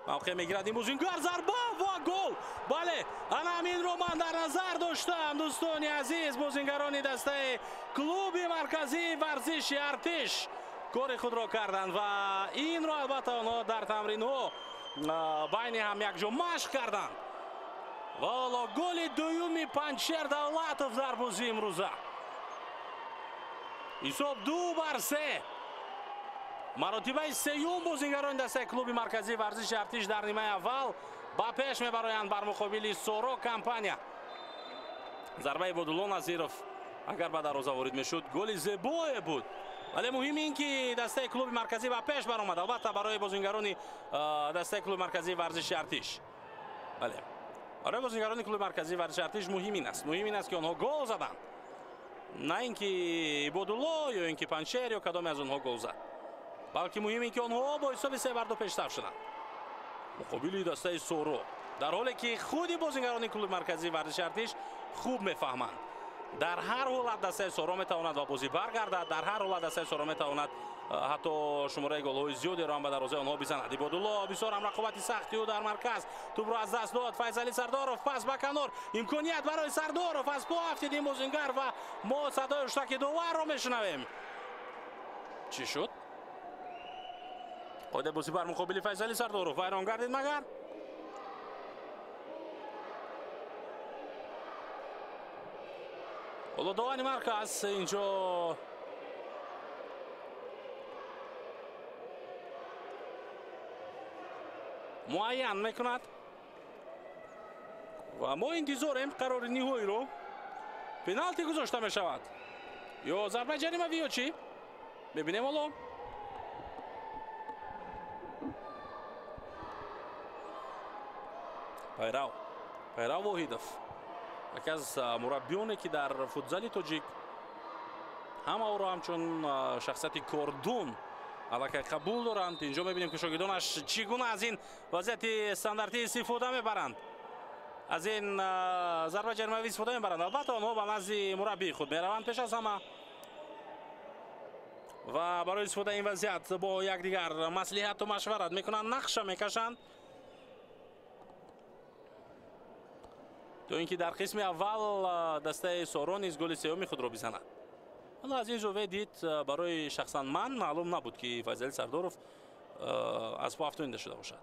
мавқеъ мегирад ин бозингар, зарба ва гол. Бале, ана ҳаминро ман дар назар доштам, дӯстони азиз. Бозингарони дастаи клуби марказии варзиши Артиш кори худро карданд ва инро албатта онҳо дар тамринҳо байни ҳам якҷо машқ карданд. Ва ҳоло голи дуюми Панҷшер Давлатов дар бозии имрӯза. Ҳисоб 2-3. Маротибаи сеюм бозингарони дастаи клуби марказии варзиши Артиш дар нимаи аввал ба пеш мебароянд бар муқобили Соро компания. Зарбаи Ибодулло Назиров агар ба дарвоза ворид мешуд, голи зебое буд. Вале муҳим ин ки дастаи клуби марказӣ ба пеш баромад. Албатта барои бозингарони дастаи клуби марказии варзиши Артиш. Бале. Барои бозингарони клуби марказии варзиши Артиш муҳим ин аст. Муҳим ин аст ки онҳо гол заданд. На ин ки Ибодулло ё ин ки Паншер ё кадоме аз онҳо гол зад. Балки муҳим ин ки онҳо бо ҳисоби 3-2 пештар шуданд. Муқобили дастаи Соро. Дар ҳоле ки худи бозингарони клуби марказии варзиши Артиш хуб мефаҳманд. Дар ҳар ҳолат дастаи Соро метавонад ба бозӣ баргардад, дар ҳар ҳолат дастаи Соро метавонад ҳатто шумораи голҳои зиёдеро ҳам ба дарвозаи онҳо бизанад. Ибодулло бисёр ҳам рақобати сахти ӯ дар марказ. Тӯбро аз даст дод Файзали Сардоров, пас ба канор. Имконият барои Сардоров, аз по афтид ин бозингар ва мо садои ҳуштаки доварро мешунавем. Чӣ шуд? Қоидаи бозӣ бар муқобили Файзали Сардоров вайрон гардид магар? Ҳоло довани марказ инҷо муайян мекунад ва мо интизорем қарори ниҳоиро. Пеналти гузошта мешавад ё зарбаи ҷаримавӣ ё чӣ? Мебинем ҳоло. Пайрав Воҳидов, яке аз мураббиёне ки дар футзали тоҷик ҳама ӯро ҳамчун шахсияти кордун аллакай қабул доранд. Инҷо мебинем ки шогирдонаш чӣ гуна аз ин вазъияти стандартӣ истифода мебаранд, аз ин зарбаи ҷаримавӣ истифода мебаранд. Албатта онҳо ба назди мураббии худ мераванд пеш аз ҳама ва барои истифодаи ин вазъият бо якдигар маслиҳату машварат мекунанд, нақша мекашанд то ин ки дар қисми аввал дастаи Соро низ голи сеюми худро бизанад. Ҳоло аз ин зовия дид барои шахсан ман маълум набуд ки Файзали Сардоров аз по афтонида шуда бошад.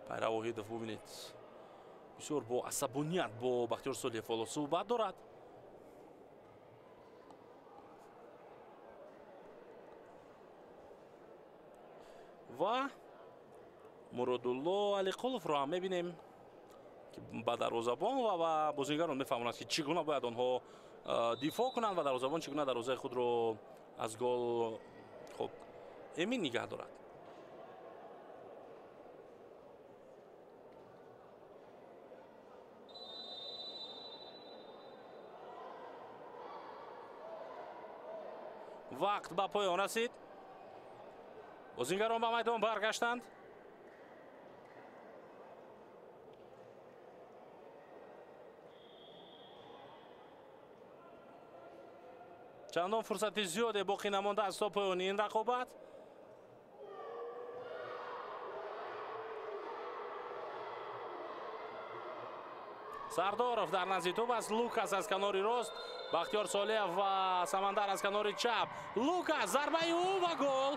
Пайрав Воҳидов бубинед, бисёр бо асабоният бо Бахтиёр Солиев ҳоло суҳбат дорад. Ва Муродулло Алиқуловро ҳам мебинем ки ба дарвозабон ва ба бозингарон мефаҳмонад ки чӣ гуна бояд онҳо дифоъ кунанд ва дарвозабон чӣ гуна дарвозаи худро аз гол хуб эмин нигаҳ дорад. Вақт ба поён расид. Бозингарон ба майдон баргаштанд. Чандон фурсати зиёде боқӣ намонда аз то поёни ин рақобат. Сардоров дар назди тӯб аст. Лукас аз канори рост, Бахтиёр Солиев ва Самандар аз канори чап. Лукас, зарбаи ӯ ва гол.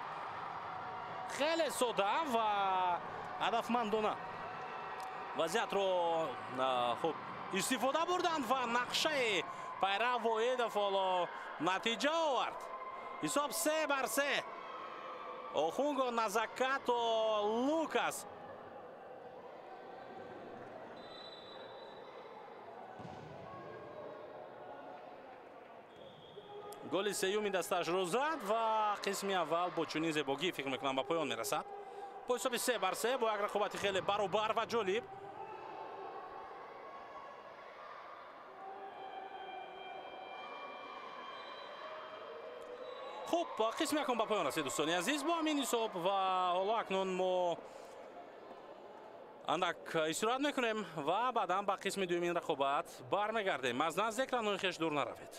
Хеле сода ва ҳадафмандона вазъиятро хуб истифода бурданд ва нақшаи Пайрав Воҳидов ҳоло натиҷа овард. Ҳисоб 3-3. Охунго, Назакато, Лукас. Голи сеюми дастаашро зад ва қисми аввал бо чунин зебогӣ фикр мекунам ба поён мерасад. Бо ҳисоби 3-3 бо як рақобати хеле баробар ва ҷолиб. Хуб, қисми якум ба поён расид дӯстони азиз бо ҳамин ҳисоб ва ҳоло акнун мо андак истироҳат мекунем ва баъдан ба қисми дуюми ин рақобат бармегардем. Аз назди экранҳои хеш дур наравед.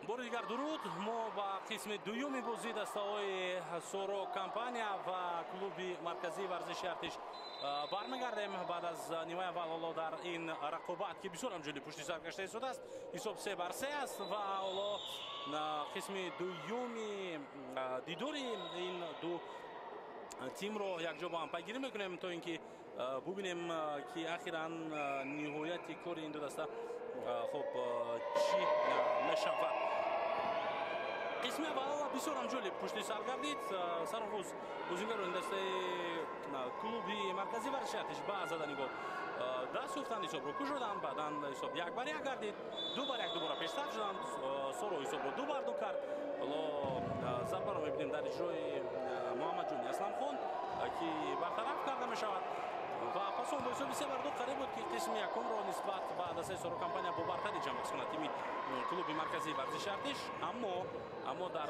Бори дигар дуруд. Мо ба қисми дуюми бозии дастаҳои Соро компания ва клуби марказии варзиши Артиш бармегардем. Баъд аз нимаи аввал ҳоло дар ин рақобат, ки бисёр ҳам ҷолиб пушти сар гашта истодааст, ҳисоб 3-3 аст ва ҳоло қисми дуюми дидори ин ду тимро якҷо бо ҳам пайгирӣ мекунем, то ин ки бубинем, ки ахиран ниҳояти кори ин ду даста хуб чӣ мешавад. Қисми аввал бисёр ҳам ҷолиб пушти сар гардид. Сароғоз бозингарони дастаи клуби марказии варзиши Артиш ба задани гол даст ёфтанд, ҳисобро кушоданд, баъдан ҳисоб 1-1 гардид, 2-1 дубора пештар шуданд. Соро ҳисобро 2-2 кард. Ҳоло зарбаро мебинем дар иҷрои Муҳаммадҷони Асламхон, ки бартараф карда мешавад ва пас он бо ҳисоби 3-2 қариб буд, ки қисми якумро нисбат ба дастаи Соро компания бо бартарӣ ҷамъбаст кунад тими клуби марказии варзиши Артиш. Аммо дар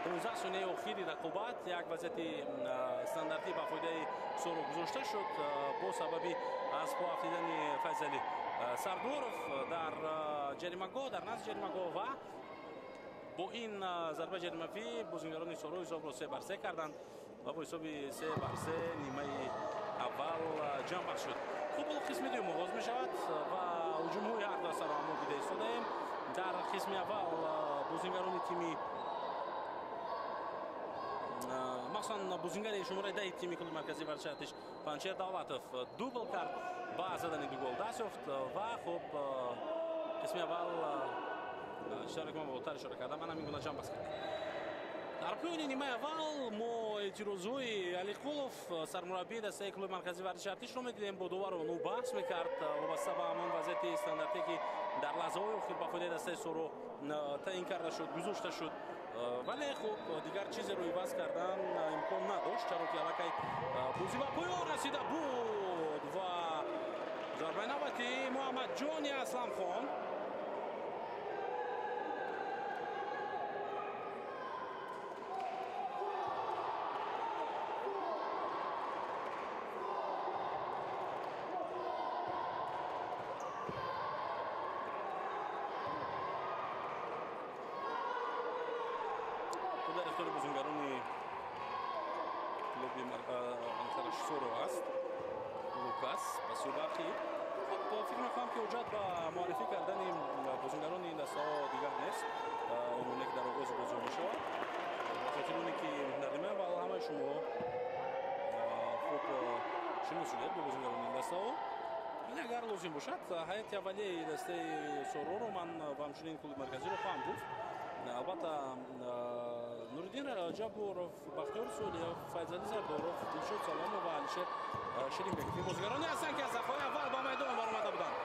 15 сонияи охири рақобат як вазъияти стандартӣ ба фоидаи Соро гузошта шуд бо сабаби аз по афтидани Файзалӣ Сардоров дар ҷаримагоҳ, дар назди ҷаримагоҳ, ва бо ин зарбаи ҷаримавӣ бозингарони Соро ҳисобро 3-3 карданд ва бо ҳисоби 3-3 нимаи аввал ҷамъбаст шуд. Хуб, ҳоло қисми дуюм оғоз мешавад ва ҳуҷумҳои ҳар дастаро мо дида истодаем. Дар қисми аввал бозингарони тими, махсусан бозингари шумораи 10 тими клуби марказии варзиши Артиш Панчер Давлатов дубл кард, ба задани ду гол даст ёфт ва хуб қисми аввал чизе ки ман болотар ишора кардам, ман ҳамин гуна ҷамъбаст кардам. Дар поёни нимаи аввал мо эътирозҳои Алиқулов, сармураббии дастаи клуби марказии варзиши Артишро медидем. Бо доварон ӯ баҳс мекард вобаста ба ҳамон вазъияти стандартие, ки дар лаҳзаҳои охир ба фоидаи дастаи Соро таъин карда шуд, гузошта шуд. Вале хуб дигар чизеро иваз кардан имкон надошт, чаро ки аллакай бозӣ ба поён расида буд ва зарбаи навбати Муҳаммадҷони Асламхон дар ихтиёри бозингарони клуби Соро аст. Лукас пасюбахи. Хуб, фикр мекунам, ки ҳуҷҷат ба муаррифӣ кардани бозингарони ин дастаҳо дигар нест, он гуна ки дар оғози бозиҳо мешавад, ба хотири оне ки дар нимаи аввал ҳамаи шумо хуб шинос шудед бо бозингарони ин дастаҳо. Вале агар лозим бошад, ҳайати аввалияи дастаи Сороро ман ва ҳамчунин клуби марказиро хоҳам гуфт. Албатта, Нуриддин Раҷабуров, Бахтиёр Солиев, Файзалӣ Сардоров, Дилшод Саломов ва Алишер Ширинбеков ин бозигароне ҳастанд, ки аз сафҳои аввал ба майдон баромада буданд.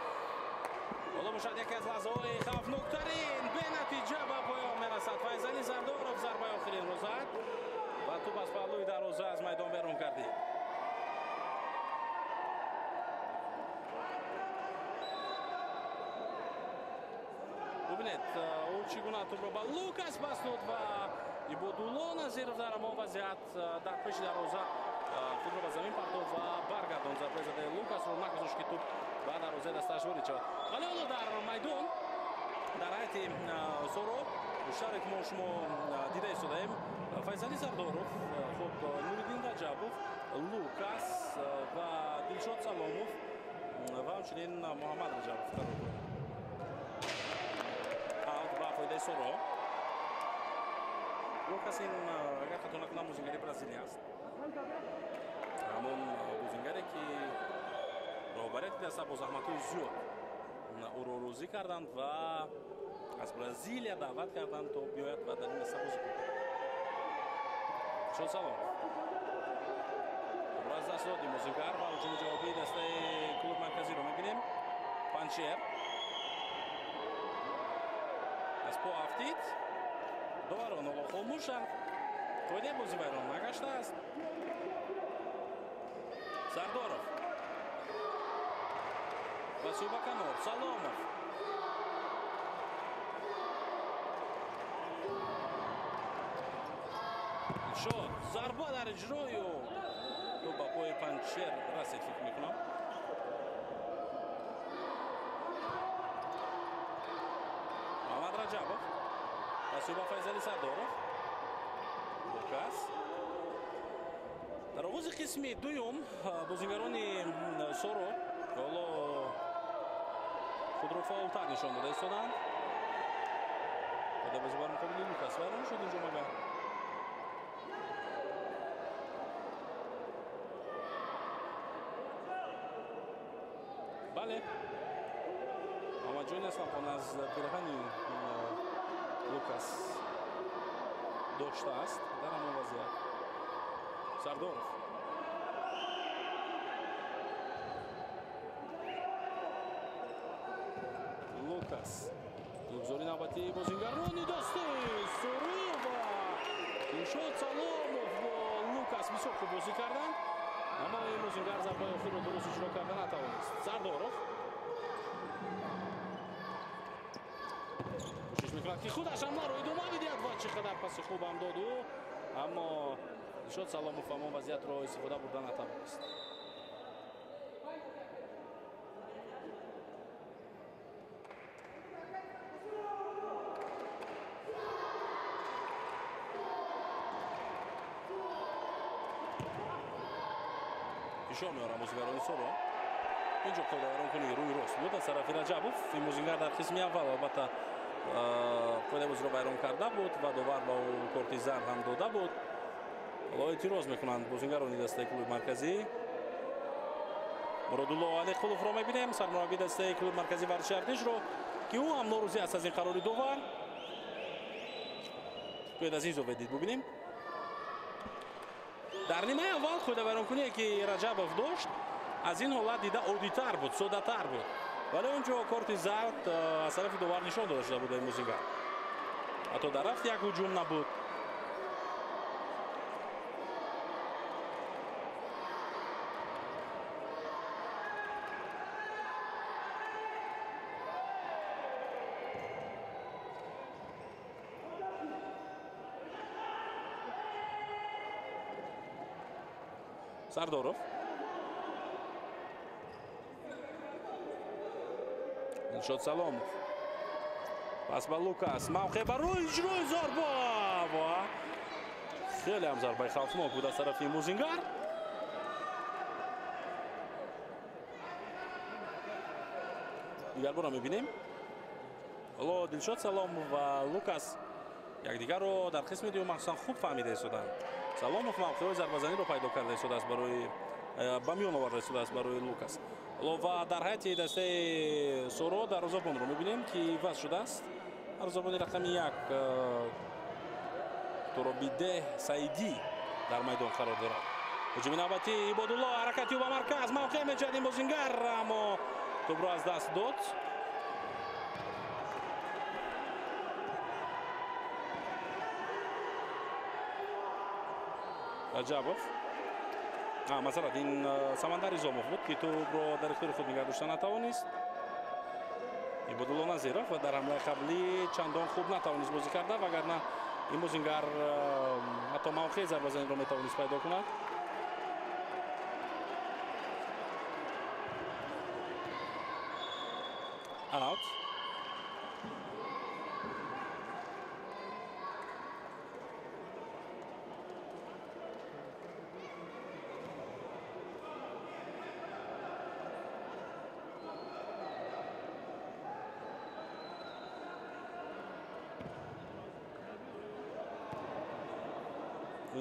Ҳоло бошад яке аз лаҳзаҳои хавфноктарин бенатиҷа ба поён мерасад. Файзалӣ Сардоров зарбаи охиринро зад ва туп аз паҳлӯи дарвоза аз майдон берун кардид. Бубинед, ӯ чӣ гуна тупро ба Лукас пас дод ва Ибодулло Назиров дар ҳамон вазъият дар пеши дарвоза худро ба замин партофт ва баргардонд. Зарбаи задаи Лукасро нагузошт, ки туп ба дарвозаи дастааш ворид шавад. Вале ҳоло дар майдон дар ҳайати Соро шаҳре ки мо шумо дида истодаем, Файзалӣ Сардоров, хуб, Нуриддин Раҷабов, Лукас ва Дилшод Саломов ва ҳамчунин Муҳаммад Раҷабов қарор доранд. Аут ба фоидаи Соро. Лукас ин, агар хато накунам, бозингари Бразилия аст, ҳамон бозингаре, ки роҳбарияти даста бо заҳматҳои зиёд ӯро розӣ карданд ва аз Бразилия даъват карданд, то биёяд ва дар ин даста бозӣ кунад. Дилшод Саломов тупро аз даст дод ин бозингар ва ҳуҷуми ҷавобии дастаи клуби марказиро мебинем. Панчер аз по афтид, доварон ҳоло хомӯшанд, қоидаи бозӣ вайрон нагаштааст. Сардоров ва Субаканов, Саломов. Дилшод, зарба дар иҷрои ӯ, туп ба пои Панчер расид, фикр мекунам. Муҳаммад Раҷабов. Паси ба Файзали Сардоров. Лукас. Дар оғози қисми дуюм бозингарони Соро ҳоло худро фаъолтар нишон дода истоданд. Бозӣ бар муқобили Лукас вайрон шуд инҷо магар. Бале. Мамаҷон Асланхон аз пираҳани Лукас доштааст дар ҳамон вазъият. Сардоров. Лукас. Гузори навбати бозингарони дасти Соро ва Дилшод Саломов бо Лукас бисёр хуб бозӣ карданд. Аммо ин бозингар зарбаи охирро дуруст иҷро карда натавонист. Сардоров кӯшиш мекунад, ки худаш ҳамларо идома бидиҳад ва чӣ қадар паси хуб ҳам дод ӯ, аммо Дилшод Саломов ҳамон вазъиятро истифода бурда натавонист. Фишор меорам бозигарони Соро. Инҷо қоидавайронкунии рӯи рост буд аз тарафи Раҷабов. Ин бозингар дар қисми аввал албатта қоидаи бозиро вайрон карда буд ва довар ба ӯ корти зард ҳам дода буд. Ҳоло эътироз мекунанд бозингарони дастаи клуби марказӣ. Муродулло Алиқуловро мебинем, сармураббии дастаи клуби марказии варзиши артишро, ки ӯ ҳам норозӣ аст аз ин қарори довар. Биёед аз ин зовия дид бубинем. Дар нимаи аввал қоидавайронкуние ки Раҷабов дошт, аз ин ҳолат дида оддитар буд, соддатар буд. Вале он ҷо корти зард аз тарафи довар нишон дода шуда буд ба ин бозингар. Ҳатто дар рафт як ҳуҷум набуд. Сардоров. Дилшод Саломов. Пас ба Лукас. Мавқеъ барои иҷрои зарба ва хеле ҳам зарбаи хавфнок буд аз тарафи бозингар. Дигарбора мебинем. Ҳоло Дилшод Саломов ва Лукас якдигарро дар қисми дуюм махсусан хуб фаҳмида истоданд. Саломов мавқеъҳои зарбазаниро пайдо карда истодааст барои ба миён оварда истодааст барои Лукас. Ҳоло ва дар ҳайати дастаи Соро дарвозабонро мебинем, ки иваз шудааст. Дарвозабони рақами 1 Туробидеҳ Саидӣ дар майдон қарор дорад. Ҳуҷуми навбатӣ Ибодулло, ҳаракати ӯ ба марказ, мавқеъ меҷӯяд ин бозингар, аммо тӯбро аз даст дод. Раҷабов. Масалан, ин Самандар Изомов буд, ки тӯбро дар ихтиёри худ нигаҳ дошта натавонист. Ибодулло Назиров дар ҳамлаи қаблӣ чандон хуб натавонист бозӣ карда, вагарна ин бозингар ҳатто мавқеи зарбазаниро метавонист пайдо кунад. Аут.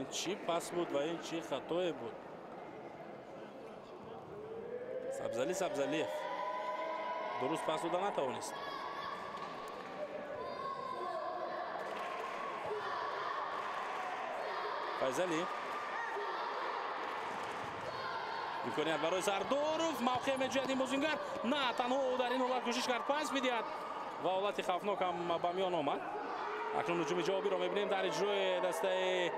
Ин чӣ пас буд ва ин чӣ хатое буд? Сабзали Сабзалиев дуруст пас дода натавонист. Файзали. Имконият барои Сардоров. Мавқеъ меҷӯяд ин бозингар. На танҳо ӯ дар ин ҳолат кӯшиш кард пас бидиҳад ва ҳолати хавфнок ҳам ба миён омад. Акнун ҳуҷуми ҷавобиро мебинем дар иҷрои дастаи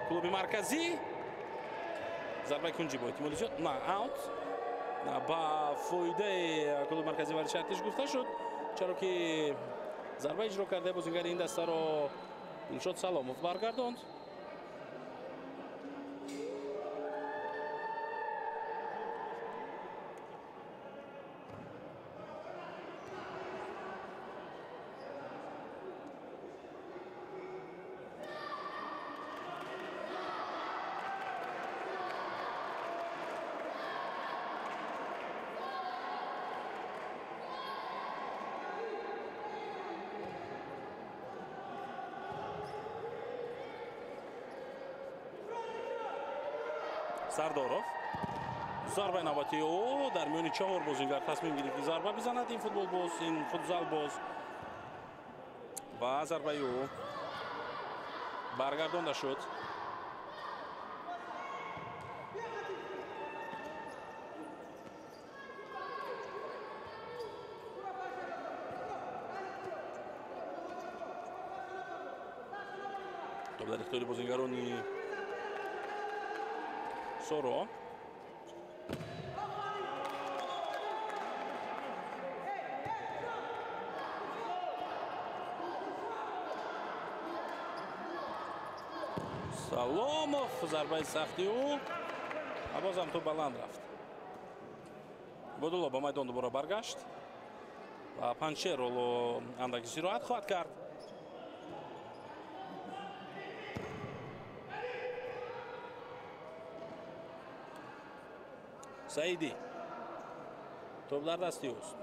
клуби марказӣ. Зарбаи кунҷӣ бо эҳтимоли зиёд на аут ба фоидаи клуби марказӣ варзиши артиш гуфта шуд, чаро ки зарба иҷро кардаи бозингари ин дастаро Дилшод Саломов баргардонд. Сардоров. Зарбаи навбатии ӯ дар миёни чаҳор бозингар тасмим гирифт, ки зарба бизанад ин футболбоз, ин футзалбоз. Ва зарбаи ӯ баргардонда шуд. Топ дар ихтиёри бозингарони Соро. Саломов, зарбаи сахти ӯ, ва бозам тӯп баланд рафт. Бодулло ба майдон дубора баргашт ва Панҷшер ҳоло андак истироҳат хоҳад кард. Саидӣ, тӯп дар дасти ӯст.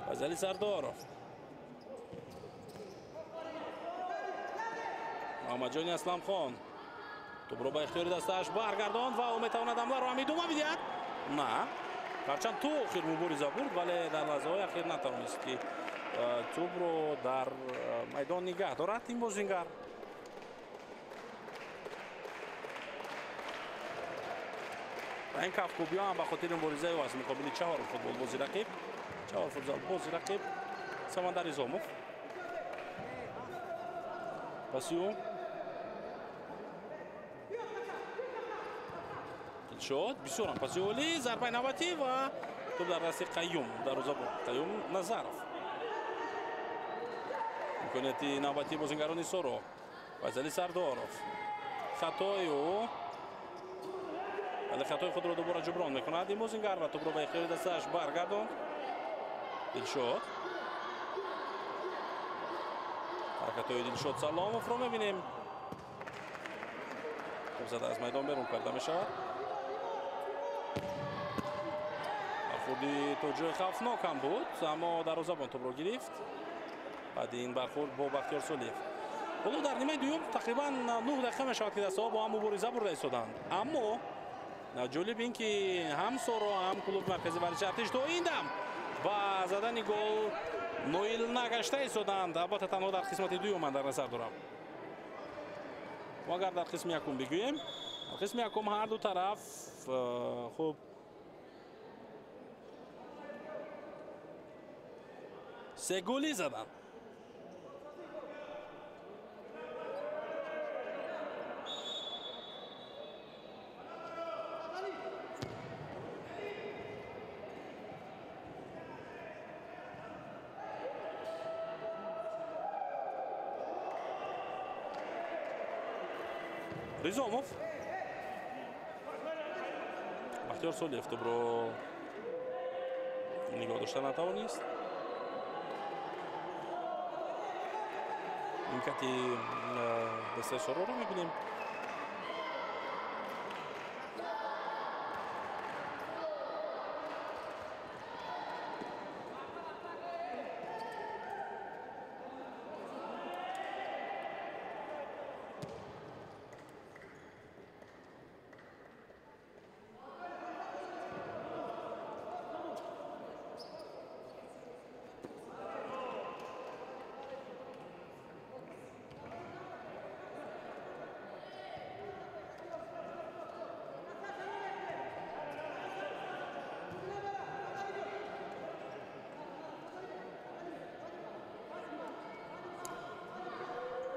Файзали Сардоров. Муҳаммадҷони Асламхон тӯпро ба ихтиёри дастааш баргардонд ва ӯ метавонад ҳамларо ҳам идома бидиҳад. На, ҳарчанд ту охир мубориза бурд, вале дар лаҳзаҳои ахир натавонист, ки тӯпро дар майдон нигаҳ дорад ин бозингар. Ва ин кафкӯбиҳо ҳам ба хотири муборизаи ӯ аст муқобили чаҳор футболбози рақиб, чаҳор футзалбози рақиб. Самандар Изомов паси ӯ Дилшод, бисёрам паси олӣ, зарбаи навбатӣ ва тӯп дар дасти Қаюм, дарвозабон Қаюм Назаров. Имконияти навбатии бозингарони Соро. Файзали Сардоров. Хатои ӯ, вале хатои худро дубора ҷуброн мекунад ин бозингар ва тӯпро ба ихтиёри дастааш баргардонд. Дилшод. Ҳаракатҳои Дилшод Саломовро мебинем. Тӯп зада аз майдон берун карда мешавад. Бархурди то ҷои хавфнок ҳам буд, аммо дарвозабон тӯпро гирифт. Баъди ин бархурд бо Бахтиёр Солиев. Ҳоло дар нимаи дуюм тақрибан 9 дақиқа мешавад, ки дастаҳо бо ҳам мубориза бурда истоданд. Аммо ҷолиб ин ки ҳам Соро, ҳам клуби марказии варзиши Артиш то ин дам ба задани гол ноил нагашта истоданд. Албатта танҳо дар қисмати дуюм ман дар назар дорам. Мо агар дар қисми якум бигӯем, дар қисми якум ҳар ду тараф хуб се голӣ заданд. Ризомов. Бахтиёр Солиев тӯпро нигоҳ дошта натавонист. Имкати дастаи Сороро мебинем.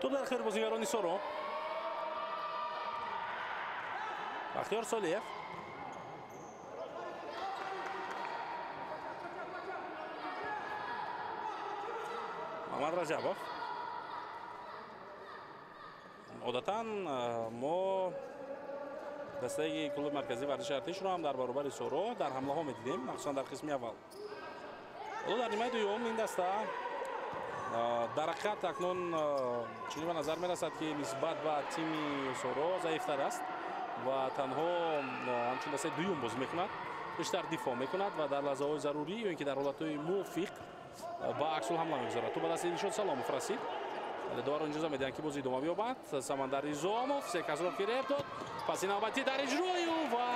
Топ дар ихтиёри бозингарони Соро. Бахтиёр Солиев. Мамад Раҷабов. Одатан мо дастаи клуби марказии варзиши Артишро ҳам дар баробари Соро дар ҳамлаҳо медидем, махсусан дар қисми аввал. Ҳоло дар нимаи дуюм ин даста дар ҳақиқат акнун чунин ба назар мерасад, ки нисбат ба тими Соро заифтар аст ва танҳо ҳамчун дастаи дуюм бозӣ мекунад, бештар дифоъ мекунад ва дар лаҳзаҳои зарурӣ ё ин ки дар ҳолатҳои мувофиқ ба аксулҳамла мегузорад. Тӯп ба дасти Дилшод Саломов расид, Вале доварон иҷоза медиҳанд, ки бозӣ идома биёбад. Самандар Изомов се касро фиреб дод. Паси навбатӣ дар иҷрои ӯ ва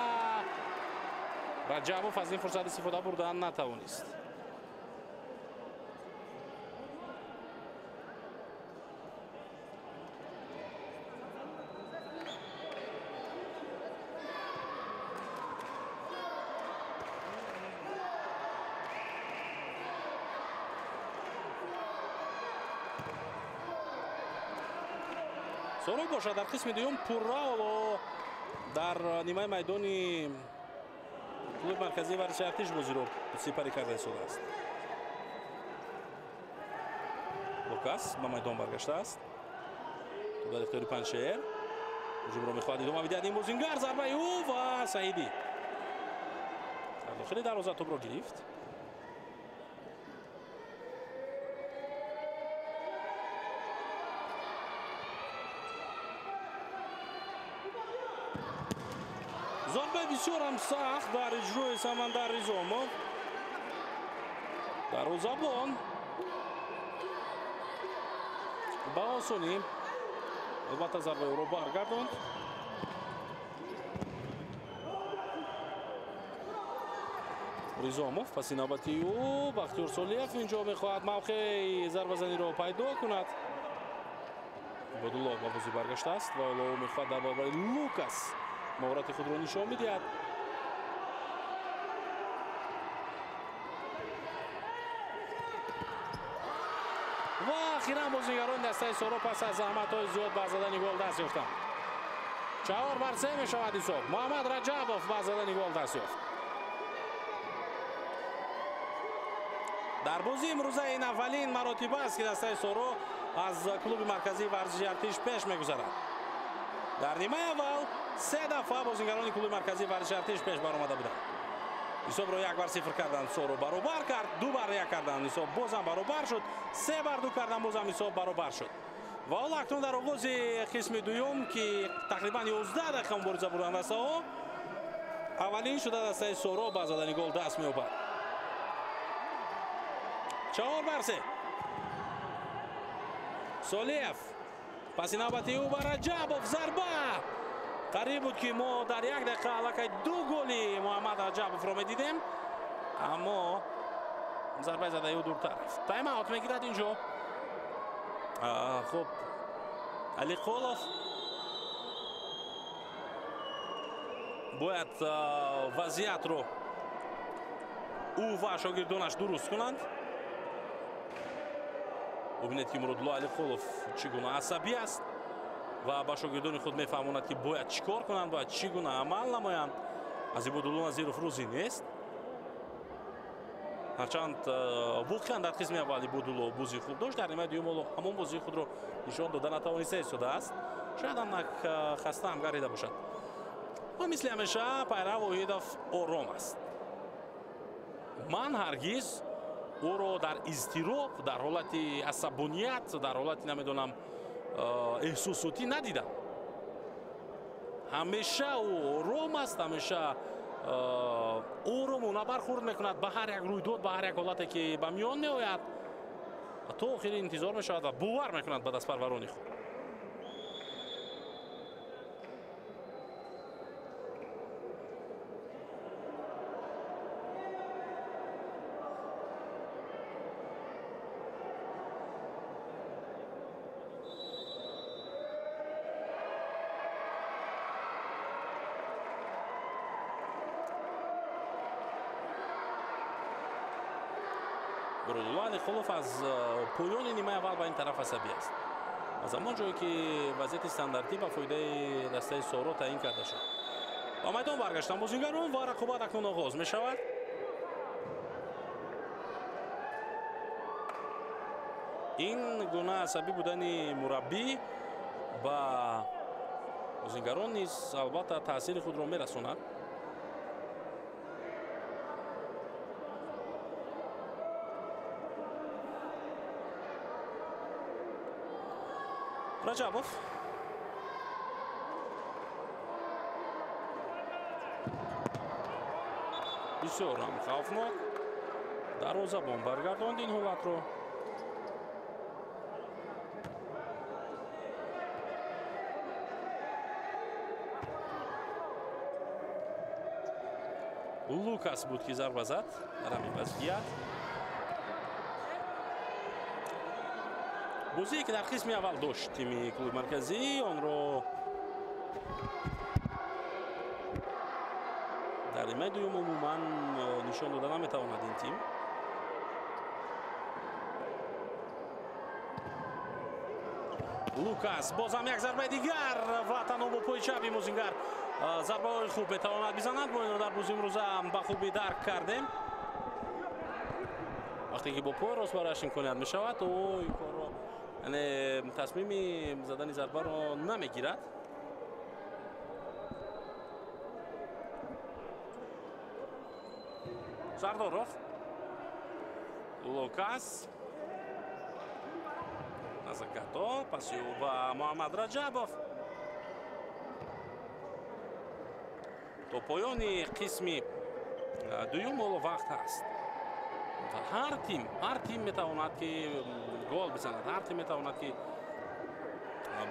Раҷабов аз ин фурсат истифода бурдан натавонист. Соро бошад дар қисми дуюм пурра ҳоло дар нимаи майдони клуби марказии варзиши Артиш бозиро сипарӣ карда истодааст. Лукас ба майдон баргаштааст. Туп дар ихтиёри Панҷшер. Ҳуҷумро мехоҳад идома бидиҳад ин бозингар. Зарбаи ӯ ва Саидӣ дар дохили дарвоза тупро гирифт. Зарбаи бисёрам сахт дар иҷрои Самандар Изомов. Дарвозабон ба осонӣ албатта зарбаи ӯро баргардонд. Ризомов паси навбати ӯ Бахтиёр Солиев инҷо мехоҳад мавқеи зарбазаниро пайдо кунад. Ибодулло ба бозӣ баргаштааст ва ҳоло ӯ мехоҳад дар баробари Лукас маҳорати худро нишон медиҳад. Ва охиран бозигарони дастаи Соро пас аз заҳматҳои зиёд ба задани гол даст ёфтанд. 4-3 мешавад ҳисоб. Муҳаммад Раҷабов ба задани гол даст ёфт. Дар бозии имрӯза ин аввалин маротиба аст, ки дастаи Соро аз клуби марказии варзиши Артиш пеш мегузарад. Дар нимаи аввал се дафъа бозингарони клуби марказии варзиши Артиш пеш баромада буданд. Ҳисобро 1-0 карданд, Соро баробар кард, 2-1 карданд, ҳисоб бозам баробар шуд, 3-2 карданд, бозам ҳисоб баробар шуд. Ва ҳоло акнун дар оғози қисми дуюм, ки тақрибан 11 дақиқа мубориза бурданд дастаҳо, аввалин шуда дастаи Соро ба задани гол даст меёбад. 4-3. Солиев паси навбати ӯ ба Раҷабов зарба. Қариб буд, ки мо дар як дақиқа аллакай 2 голи Муҳаммад Раҷабовро медидем, аммо зарбаи задаи ӯ дуртар рафт. Тайм-аут мегирад инҷо. Хуб, Алиқолов бояд вазъиятро ӯ ва шогирдонаш дуруст кунанд. Бубинед, ки Муродулло Алиқолов чӣ гуна асабӣ аст ва ба шогирдони худ мефаҳмонад, ки бояд чӣ кор кунанд, бояд чӣ гуна амал намоянд. Аз Ибодулло Назиров рӯзӣ нест. Ҳарчанд воқеан дар қисми аввал Ибодулло бозии хуб дошт, дар нимаи дуюм ҳоло ҳамон бозии худро нишон дода натавониста истодааст. Шояд ам хаста ҳам гардида бошад. Ва мисли ҳамеша Пайрав Воҳидов ором аст. Ман ҳаргиз ӯро дар изтироб, дар ҳолати асабоният, дар ҳолати намедонам эҳсосотӣ надидам. Ҳамеша ӯ ором аст, ҳамеша оромона бархӯрд мекунад ба ҳар як рӯйдод, ба ҳар як ҳолате, ки ба миён меояд. То охири интизор мешавад ва бовар мекунад ба дастпарварони худ. Муродулло Алиқулов аз поёни нимаи аввал ба ин тараф асабӣ аст. Аз ҳамон ҷое, ки вазъияти стандартӣ ба фоидаи дастаи Соро таъин карда шуд. Ба майдон баргаштан бозингарон ва рақобат акнун оғоз мешавад. Ин гуна асабӣ будани мураббӣ ба бозингарон низ албатта таъсири худро мерасонад. Раҷабов бисёр ҳам хавфнок дарвозабон баргардонд ин ҳолатро. Лукас буд ки зарба зад дар ҳамин вазъият. Бозие ки дар қисми аввал дошт тими клуби марказӣ, онро дар нимаи дуюм умуман нишон дода наметавонад ин тим. Лукас бозам як зарбаи дигар ва танҳо бо пои чапи мозингар зарбаҳои хуб метавонад бизанад. Мо инро дар бозии имрӯза ба хубӣ дарк кардем. Вақте ки бо пои рост барояш имконият мешавад, ӯ ин корро, яъне тасмими задани зарбаро намегирад. Сардоров, Лукас, Назакато, паси ӯ ба Муҳаммад Раҷабов. То поёни қисми дуюм ҳоло вақт ҳаст ва ҳар тим метавонад ки гол бизанад, ҳар тим метавонад ки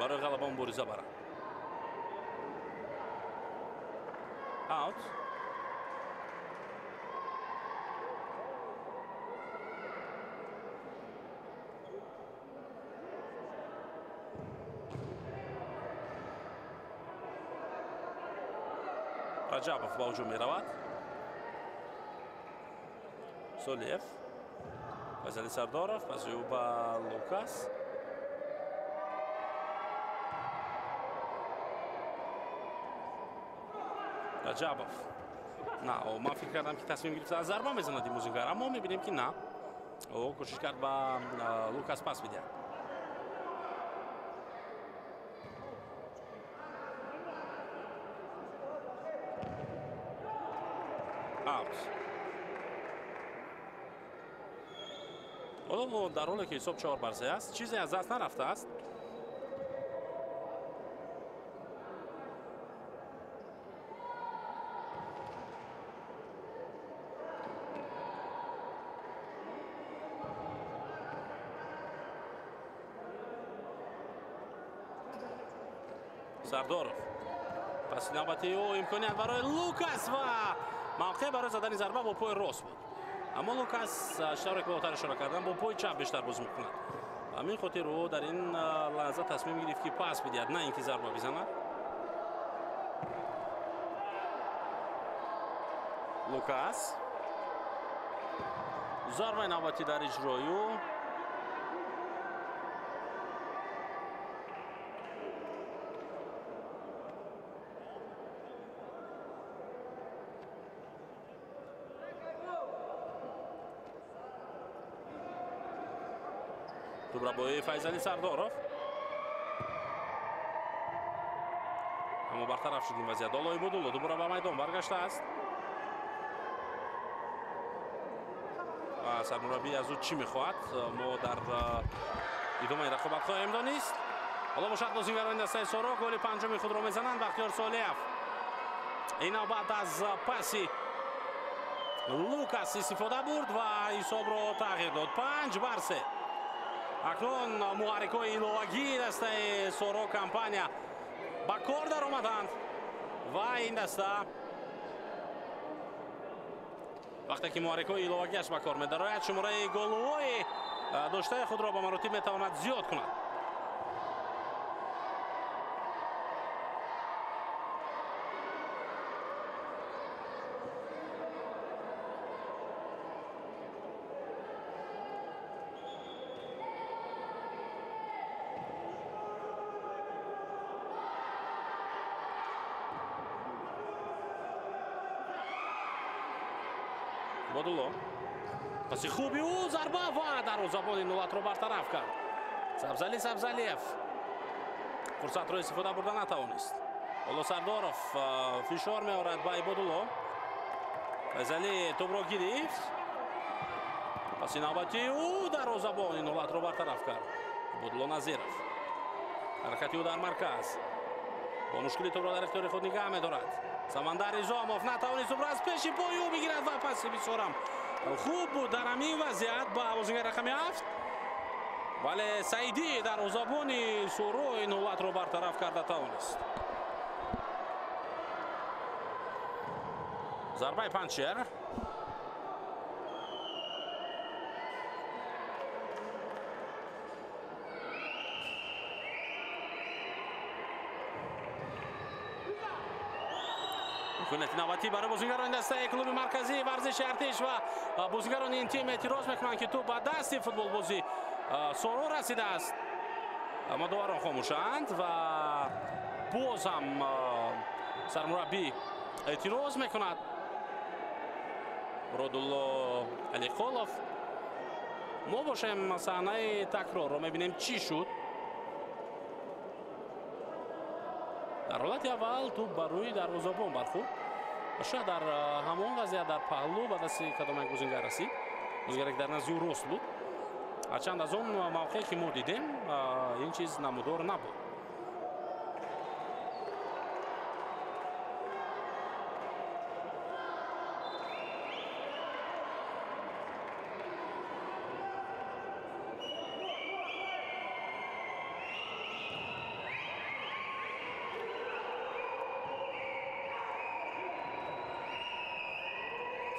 барои ғалаба мубориза барад. Аут. Раҷабов ба ҳуҷум меравад. Солиев, Файзали Сардоров, паси ӯ ба Лукас. Раҷабов. На, ман фикр кардам ки тасмим гирифта аз зарба мезанад ин бозингар, аммо мебинем ки на. Ӯ кӯшиш кард ба Лукас пас бидиҳад. Аут. Ҳоло дар ҳоле ки ҳисоб 4-3 аст, чизе аз даст нарафтааст. Сардоров. Паси навбати ӯ имконият барои Лукас ва мавқеъ барои задани зарба бо пои рост буд. Аммо Лукас чӣ тавре ки болотар ишора кардам, бо пои чап бештар бозӣ мекунад. Ба ҳамин хотир ӯ дар ин лаҳза тасмим гирифт ки пас бидиҳад, на ин ки зарба бизанад. Лукас. Зарбаи навбатӣ дар иҷрои ӯ. Тӯбрабои Файзали Сардоров. Аммо бартараф шуд ин вазъият. Олои Будулло дубора ба майдон баргаштааст. Ва сармураббӣ аз ӯ чӣ мехоҳад, мо дар идомаи рақобат хоҳем донист. Ҳоло бошад бозингарони дастаи Соро голи панҷуми худро мезананд. Бахтиёр Солиев ин навбат аз паси Лукас истифода бурд ва ҳисобро тағйир дод. 5-3. Акнун муҳаррикҳои иловагии дастаи Соро компания ба кор даромаданд ва ин даста вақте ки муҳаррикҳои иловагиаш ба кор медарояд, шумораи голҳои доштаи худро ба маротиб метавонад зиёд кунад. Бодулло. Паси хуби ӯ зарба ва дарвозабон ин ҳолатро бартараф кард. Сабзали Сабзалиев фурсатро истифода бурда натавонист. Ҳоло Сардоров фишор меорад ба Ибодулло. Файзали тӯбро гирифт. Паси навбати ӯ дарвозабон ин ҳолатро бартараф кард. Ибодулло Назиров. Ҳаракати ӯ дар марказ. Бо мушкили тӯбро дар ихтиёри худ нигаҳ медорад. Самандар Изомов натавонист тӯбро аз пеши пои ӯ бигирад ва паси бисёрам хуб буд дар ҳамин вазъият ба бозигари рақами 7. Вале Саидӣ дарвозабони Соро ин ҳолатро бартараф карда тавонист. Зарбаи Панчер. Имконияти навбатӣ барои бозигарони дастаи клуби марказии варзиши Артиш ва бозигарони ин тим эътироз мекунанд, ки тӯп ба дасти футболбози Соро расидааст. Аммо доварон хомӯшанд ва боз ҳам сармураббӣ эътироз мекунад. Муродулло Алиқулов. Мо бошем саҳнаи такрорро мебинем, чӣ шуд. Дар ҳолати аввал тӯп ба рӯи дарвозабон бархӯрд ва шояд дар ҳамон вазъият дар паҳлӯ ба дасти кадом як бозингар расид. Бозингаре ки дар назди ӯ рост буд. Ҳарчанд аз он мавқее ки мо дидем, ин чиз намудор набуд.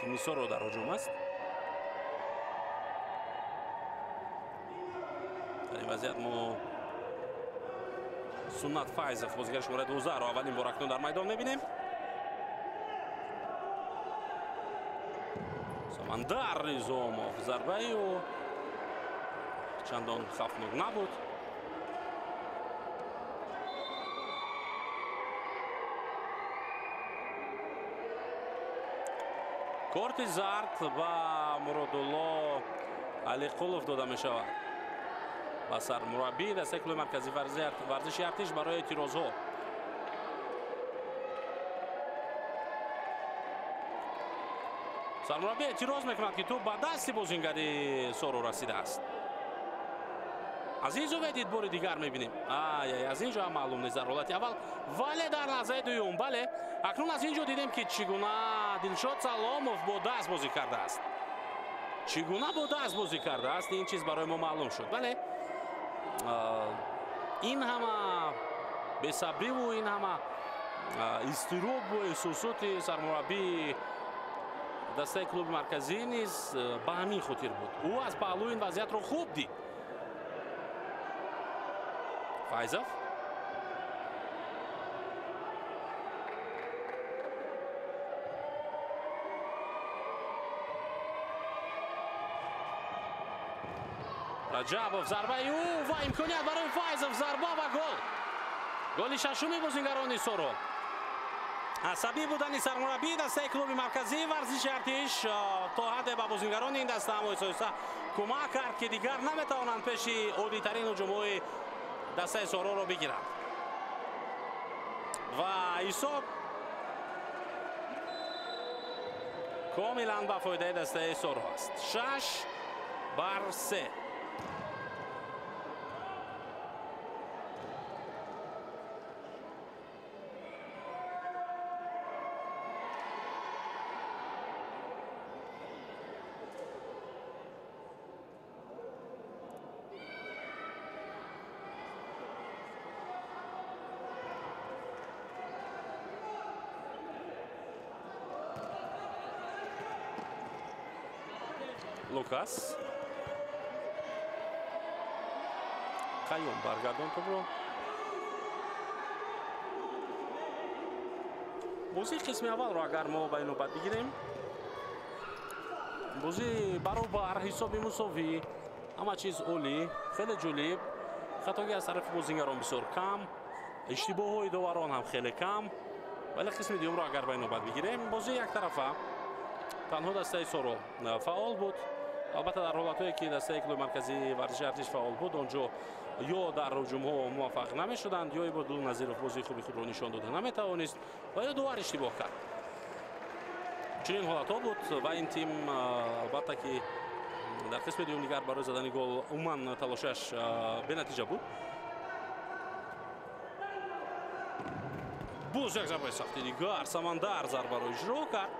Тими Соро дар ҳуҷум аст. Дар ин вазъият мо Суннат Файзов, бозигари шумораи 12-ро аввалин бор акнун дар майдон мебинем. Самандар Низомов, зарбаи ӯ чандон хавфнок набуд. Корти зард ба Муродулло Алиқулов дода мешавад. Ба сармураббии дастаи клуби марказии варзиши Артиш барои эътирозҳо. Сармураббӣ эътироз мекунад, ки тӯп ба дасти бозингари Соро расидааст. Аз ин зовия дид бори дигар мебинем. Ай, аз ин ҷо ҳам маълум нест дар ҳолати аввал, вале дар лаҳзаи дуюм, бале, акнун аз ин ҷо дидем, ки чӣ гуна Дилшод Саломов бо даст бозӣ кардааст. Чӣ гуна бо даст бозӣ кардааст, ин чиз барои мо маълум шуд. Бале, ин ҳама бесабриву ин ҳама изтиробу эҳсосоти сармураббии дастаи клуби марказӣ низ ба ҳамин хотир буд. Ӯ аз паҳлӯи ин вазъиятро хуб дид. Файзов. Раҷабов, зарбаи ӯ ва имконият барои Файзов, зарба ва гол. Голи шашуми бозингарони Соро. Асабӣ будани сармураббии дастаи клуби марказии варзиши Артиш то ҳадде ба бозингарони ин даста ҳам оҳиста кӯмак кард, ки дигар наметавонанд пеши оддитарин ҳуҷумҳои дастаи Сороро бигиранд. Ва ҳисоб комилан ба фоидаи дастаи Соро аст. 6-3. Лукас. Қаюм баргардон тӯпро. Бозии қисми аввалро агар мо ба инобат бигирем, бозӣ баробар, ҳисоби мусовӣ, ҳама чиз олӣ, хеле ҷолиб. Хатогӣ аз тарафи бозингарон бисёр кам, иштибоҳҳои доварон ҳам хеле кам. Вале қисми дуюмро агар ба инобат бигирем, бозӣ яктарафа. Танҳо дастаи Соро фаъол буд. Албатта дар ҳолатҳое ки дастаи клуби марказии варзиши Артиш фаъол буд, он ҷо ё дар ҳуҷумҳо муваффақ намешуданд, ё Ибодулло Назиров бозии хуби худро нишон дода наметавонист ва ё довар иштибоҳ кард. Чунин ҳолатҳо буд ва ин тим албатта ки дар қисми дуюм дигар барои задани гол умуман талошаш бенатиҷа буд. Боз як зарбаи сахти дигар, Самандар зарбаро иҷро кард.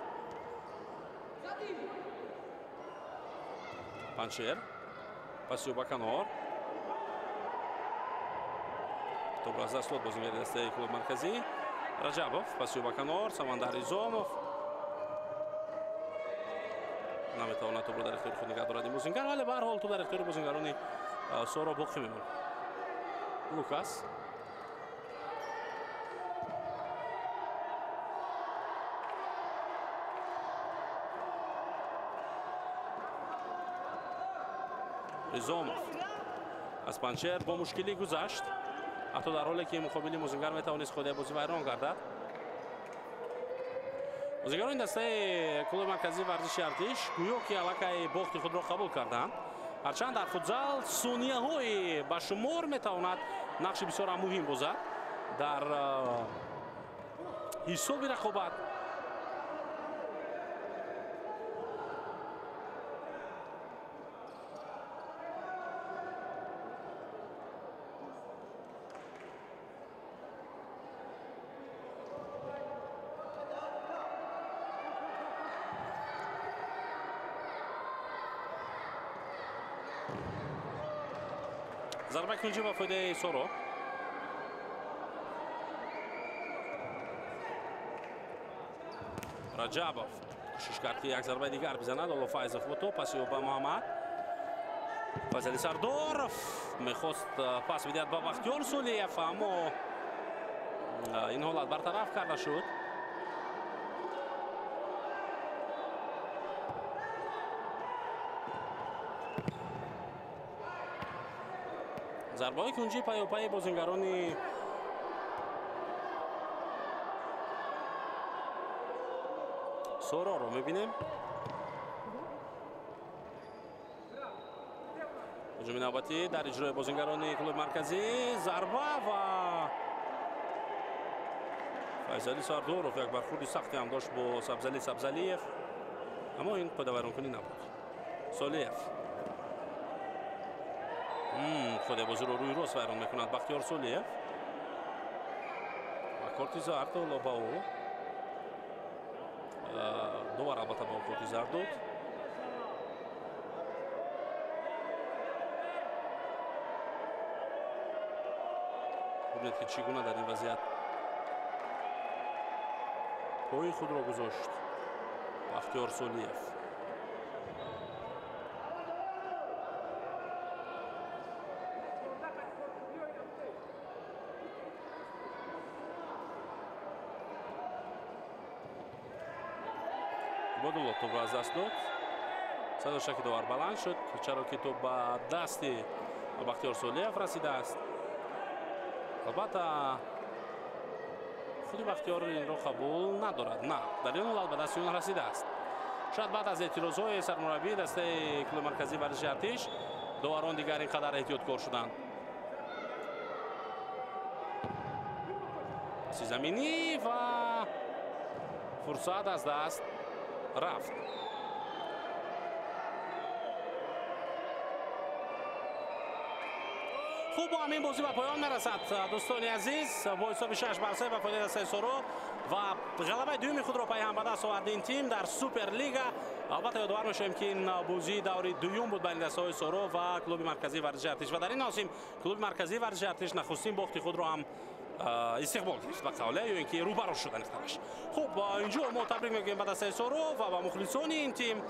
Панчер, паси ба канор. Тӯпро аз даст дод бозингари дастаи клуби марказӣ. Раҷабов, паси ба канор, Самандар Изомов. Наметавонад тӯбро дар ихтиёри худ нигаҳ дорад ин бозингар, вале ба ҳар ҳол тӯб дар ихтиёри бозингарони Соро боқӣ мемонад. Лукас Ризомов аз Панҷшер бо мушкилӣ гузашт, ҳатто дар ҳоле ки муқобили бозингар метавонист худи бозӣ вайрон гардад. Бозигарони дастаи клуби марказии варзиши Артиш гӯё ки аллакай бохти худро қабул карданд. Ҳарчанд дар футзал сонияҳои ба шумор метавонад нақши бисёр муҳим бозад дар ҳисоби рақобат. Зарбаи кунҷӣ ба фоидаи Соро. Раҷабов кӯшиш кард, ки як зарбаи дигар бизанад. Оло Файзов бо топ, паси ӯ ба Муҳаммад. Файзали Сардоров мехост пас бидиҳад ба Бахтиёр Сулиев, аммо ин ҳолат бартараф карда шуд. Зарбаҳои кунҷӣ пайопайи бозингарони Сороро мебинем. Ҳуҷуми навбатӣ дар иҷрои бозингарони клуби марказӣ. Зарба ва Файзали Сардоров як бархурди сахте ҳам дошт бо Сабзали Сабзалиев, аммо ин қоидавайронкунӣ набуд. Солиев худи бозиро рӯи рост вайрон мекунад Бахтиёр Солиев ва корти зард ҳоло ба ӯ. Довар албатта ба ӯ корти зард дод. Бубинед, ки чӣ гуна дар ин вазъият пои худро гузошт Бахтиёр Солиев. Бодулло тӯбро аз даст дод. Садо шаки довар баланд шуд, чаро ки тӯб ба дасти Бахтиёр Солиев расидааст. Албатта худи Бахтиёр инро қабул надорад. На, дар ин ҳолат ба дасти ӯ нарасидааст. Шояд баъд аз эътирозҳои сармураббии дастаи клуби марказии варзиши Артиш доварон дигар ин қадар эҳтиёткор шуданд. Паси заминӣ ва фурсат аз даст рафт. Хуб, бо ҳамин бозӣ ба поён мерасад, дӯстони азиз. Бо ҳисоби 6-3 ба фоидаи дастаи Соро ва ғалабаи дуюми худро пайҳам ба даст овард ин тим дар Суперлига. Албатта ёдовар мешавем, ки ин бозии даври дуюм буд байни дастаҳои Соро ва клуби марказии варзиши Артиш ва дар ин мавсим клуби марказии варзиши Артиш нахустин бохти худро ҳам истиқбол гирифт ба қавле, ё ин ки рӯбарӯ шуд аниқтараш. Хуб, инҷо мо табрик мегӯем ба дастаи Соро ва ба мухлисони ин тим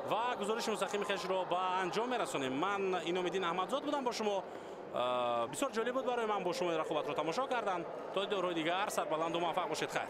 ва гузориши мустақими хешро ба анҷом мерасонем. Ман Иномиддин Аҳмадзод будам бо шумо. Бисёр ҷолиб буд барои ман бо шумо ин рақобатро тамошо кардан. То дидорҳои дигар сарбаланду муваффақ бошед. Хайр.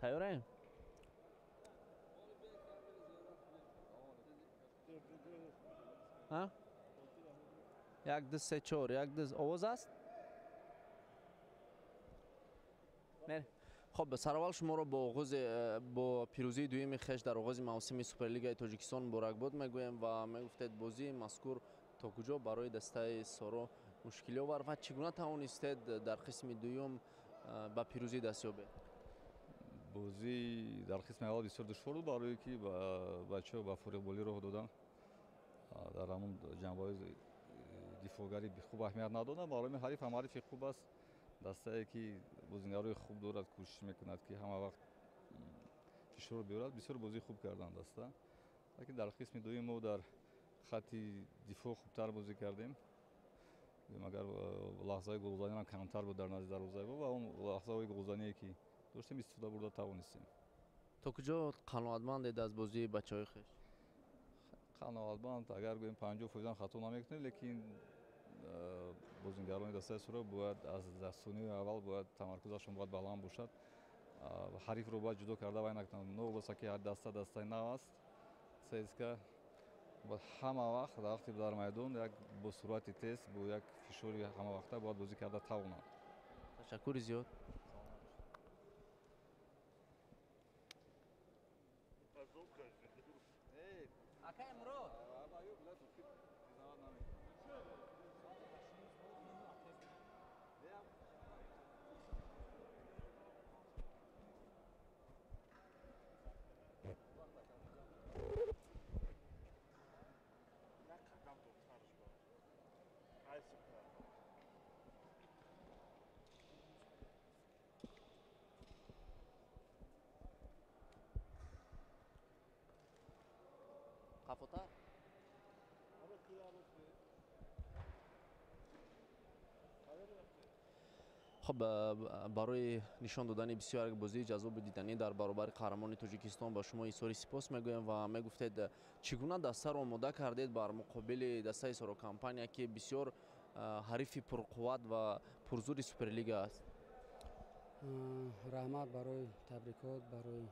Тайёраем? Як, ду, се, чор, як, ду, овоз аст? Хоб, сараввал шуморо бо пирӯзии дуюми хеш дар оғози мавсими Суперлигаи Тоҷикистон муборакбод мегӯем ва мегуфтед, бозии мазкур то куҷо барои дастаи Соро мушкилӣ овард ва чӣ гуна тавонистед дар қисми дуюм ба пирӯзӣ даст ёбед? Бозӣ дар қисми аввал бисёр душвор буд, барое ки бачаҳо ба фориғболӣ роҳ доданд. Дар ҳамон ҷанбаҳои дифоъгарӣ хуб аҳамият надоданд. Барои ҳариф ҳам ҳарифи хуб аст, дастае ки бозингарои хуб дорад, кӯшиш мекунад ки ҳама вақт фишор биёрад. Бисёр бозии хуб карданд даста, лекин дар қисми дуюм мо дар хатти дифоъ хубтар бозӣ кардем. Магар лаҳзаҳои голзаниам камтар буд дар назди дарвозаи мо ва он лаҳзаҳои голзание ки доштем истифода бурда тавонистем. То куҷо қаноатмандед аз бозии бачаҳои хеш? Қаноатманд, агар гӯем 50% хато намекунем, лекин бозингарони дастаи Сура бояд аз дастсонии аввал бояд тамаркузашон бояд баланд бошад, ҳарифро бояд ҷудо карда вай накунанд. Новобаста ки ҳар даста дастаи нав аст, ЦСКА бояд ҳама вақт дар вақти дар майдон як бо суръати тез, бо як фишори ҳамавақта бояд бозӣ карда тавонанд. Ташаккури зиёд. Акай Мурод. Қафотар? Хоб, барои нишон додани бисёр як бозии ҷаззобу диданӣ дар баробари қаҳрамони Тоҷикистон ба шумо изҳори сипос мегӯем ва мегуфтед, чӣ гуна дастаро омода кардед бар муқобили дастаи Соро компания, ки бисёр ҳарифи пурқувват ва пурзури Суперлига аст? Раҳмат барои табрикот, барои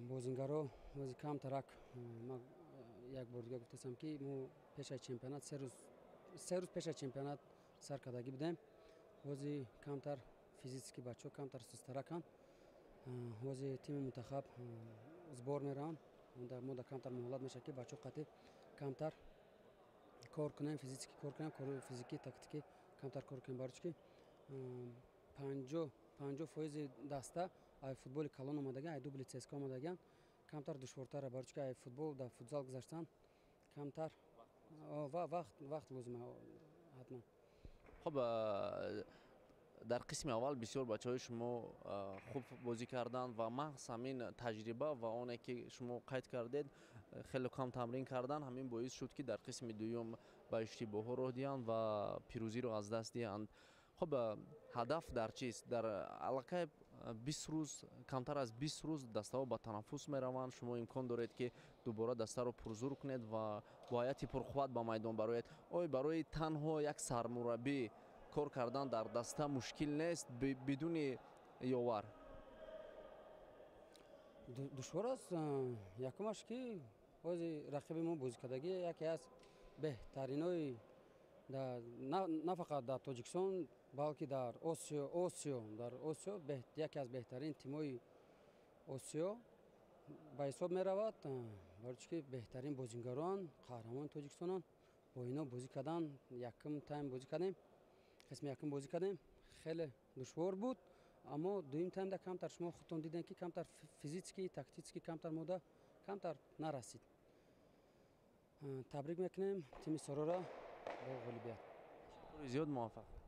бозингаро. Бози камтарак ма як бор дига гуфтасам, ки мо пеш аз чемпионат се рӯз пеш аз чемпионат сар кардагӣ будем. Бози камтар физически бачаҳо камтар сустараканд. Бози тими мунтахаб сбор мераванд, мо да камтар муҳолат мешавад, ки бачаҳо қатъи камтар кор кунем, физически кор кунем, кори физикӣ, тактикӣ камтар кор кунем, барои чӣ ки 50% даста ай футболи калон омадагиан, ай дубли ЦСКА омадагиан, камтар душвортара, барои чӣ ки ай футбол дар футзал гузаштан камтар вақт лозима ҳатман. Хоб, дар қисми аввал бисёр бачаҳои шумо хуб бозӣ карданд ва маҳз ҳамин таҷриба ва оне ки шумо қайд кардед, хеле кам тамрин кардан, ҳамин боис шуд, ки дар қисми дуюм ба иштибоҳҳо роҳ диҳанд ва пирӯзиро аз даст диҳанд. Хоб, ҳадаф дар чист? Дар аллакай 20 рӯз, камтар аз 20 рӯз дастаҳо ба танаффус мераванд. Шумо имкон доред, ки дубора дастаро пурзур кунед ва бо ҳайати пурқувват ба майдон бароед. Ой, барои танҳо як сармураббӣ кор кардан дар даста мушкил нест бидуни ёвар? Душвор аст. Якумаш ки бози рақиби мо бозикардагӣ яке аз беҳтаринои на фақат дар Тоҷикистон, балки дар Осиё, дар Осиё яке аз беҳтарин тимҳои Осиё ба ҳисоб меравад, барои чӣ ки беҳтарин бозингарон, қаҳрамони Тоҷикистонанд. Бо ино бозӣ кардан, якум тайм бозӣ кардем, қисми якум бозӣ кардем, хеле душвор буд, аммо дуюм таймда камтар шумо худтон дидем, ки камтар физически, тактически камтар мода камтар нарасид. Табрик мекунем тими Сороро бо ғолибият. Зиёд муваффақ.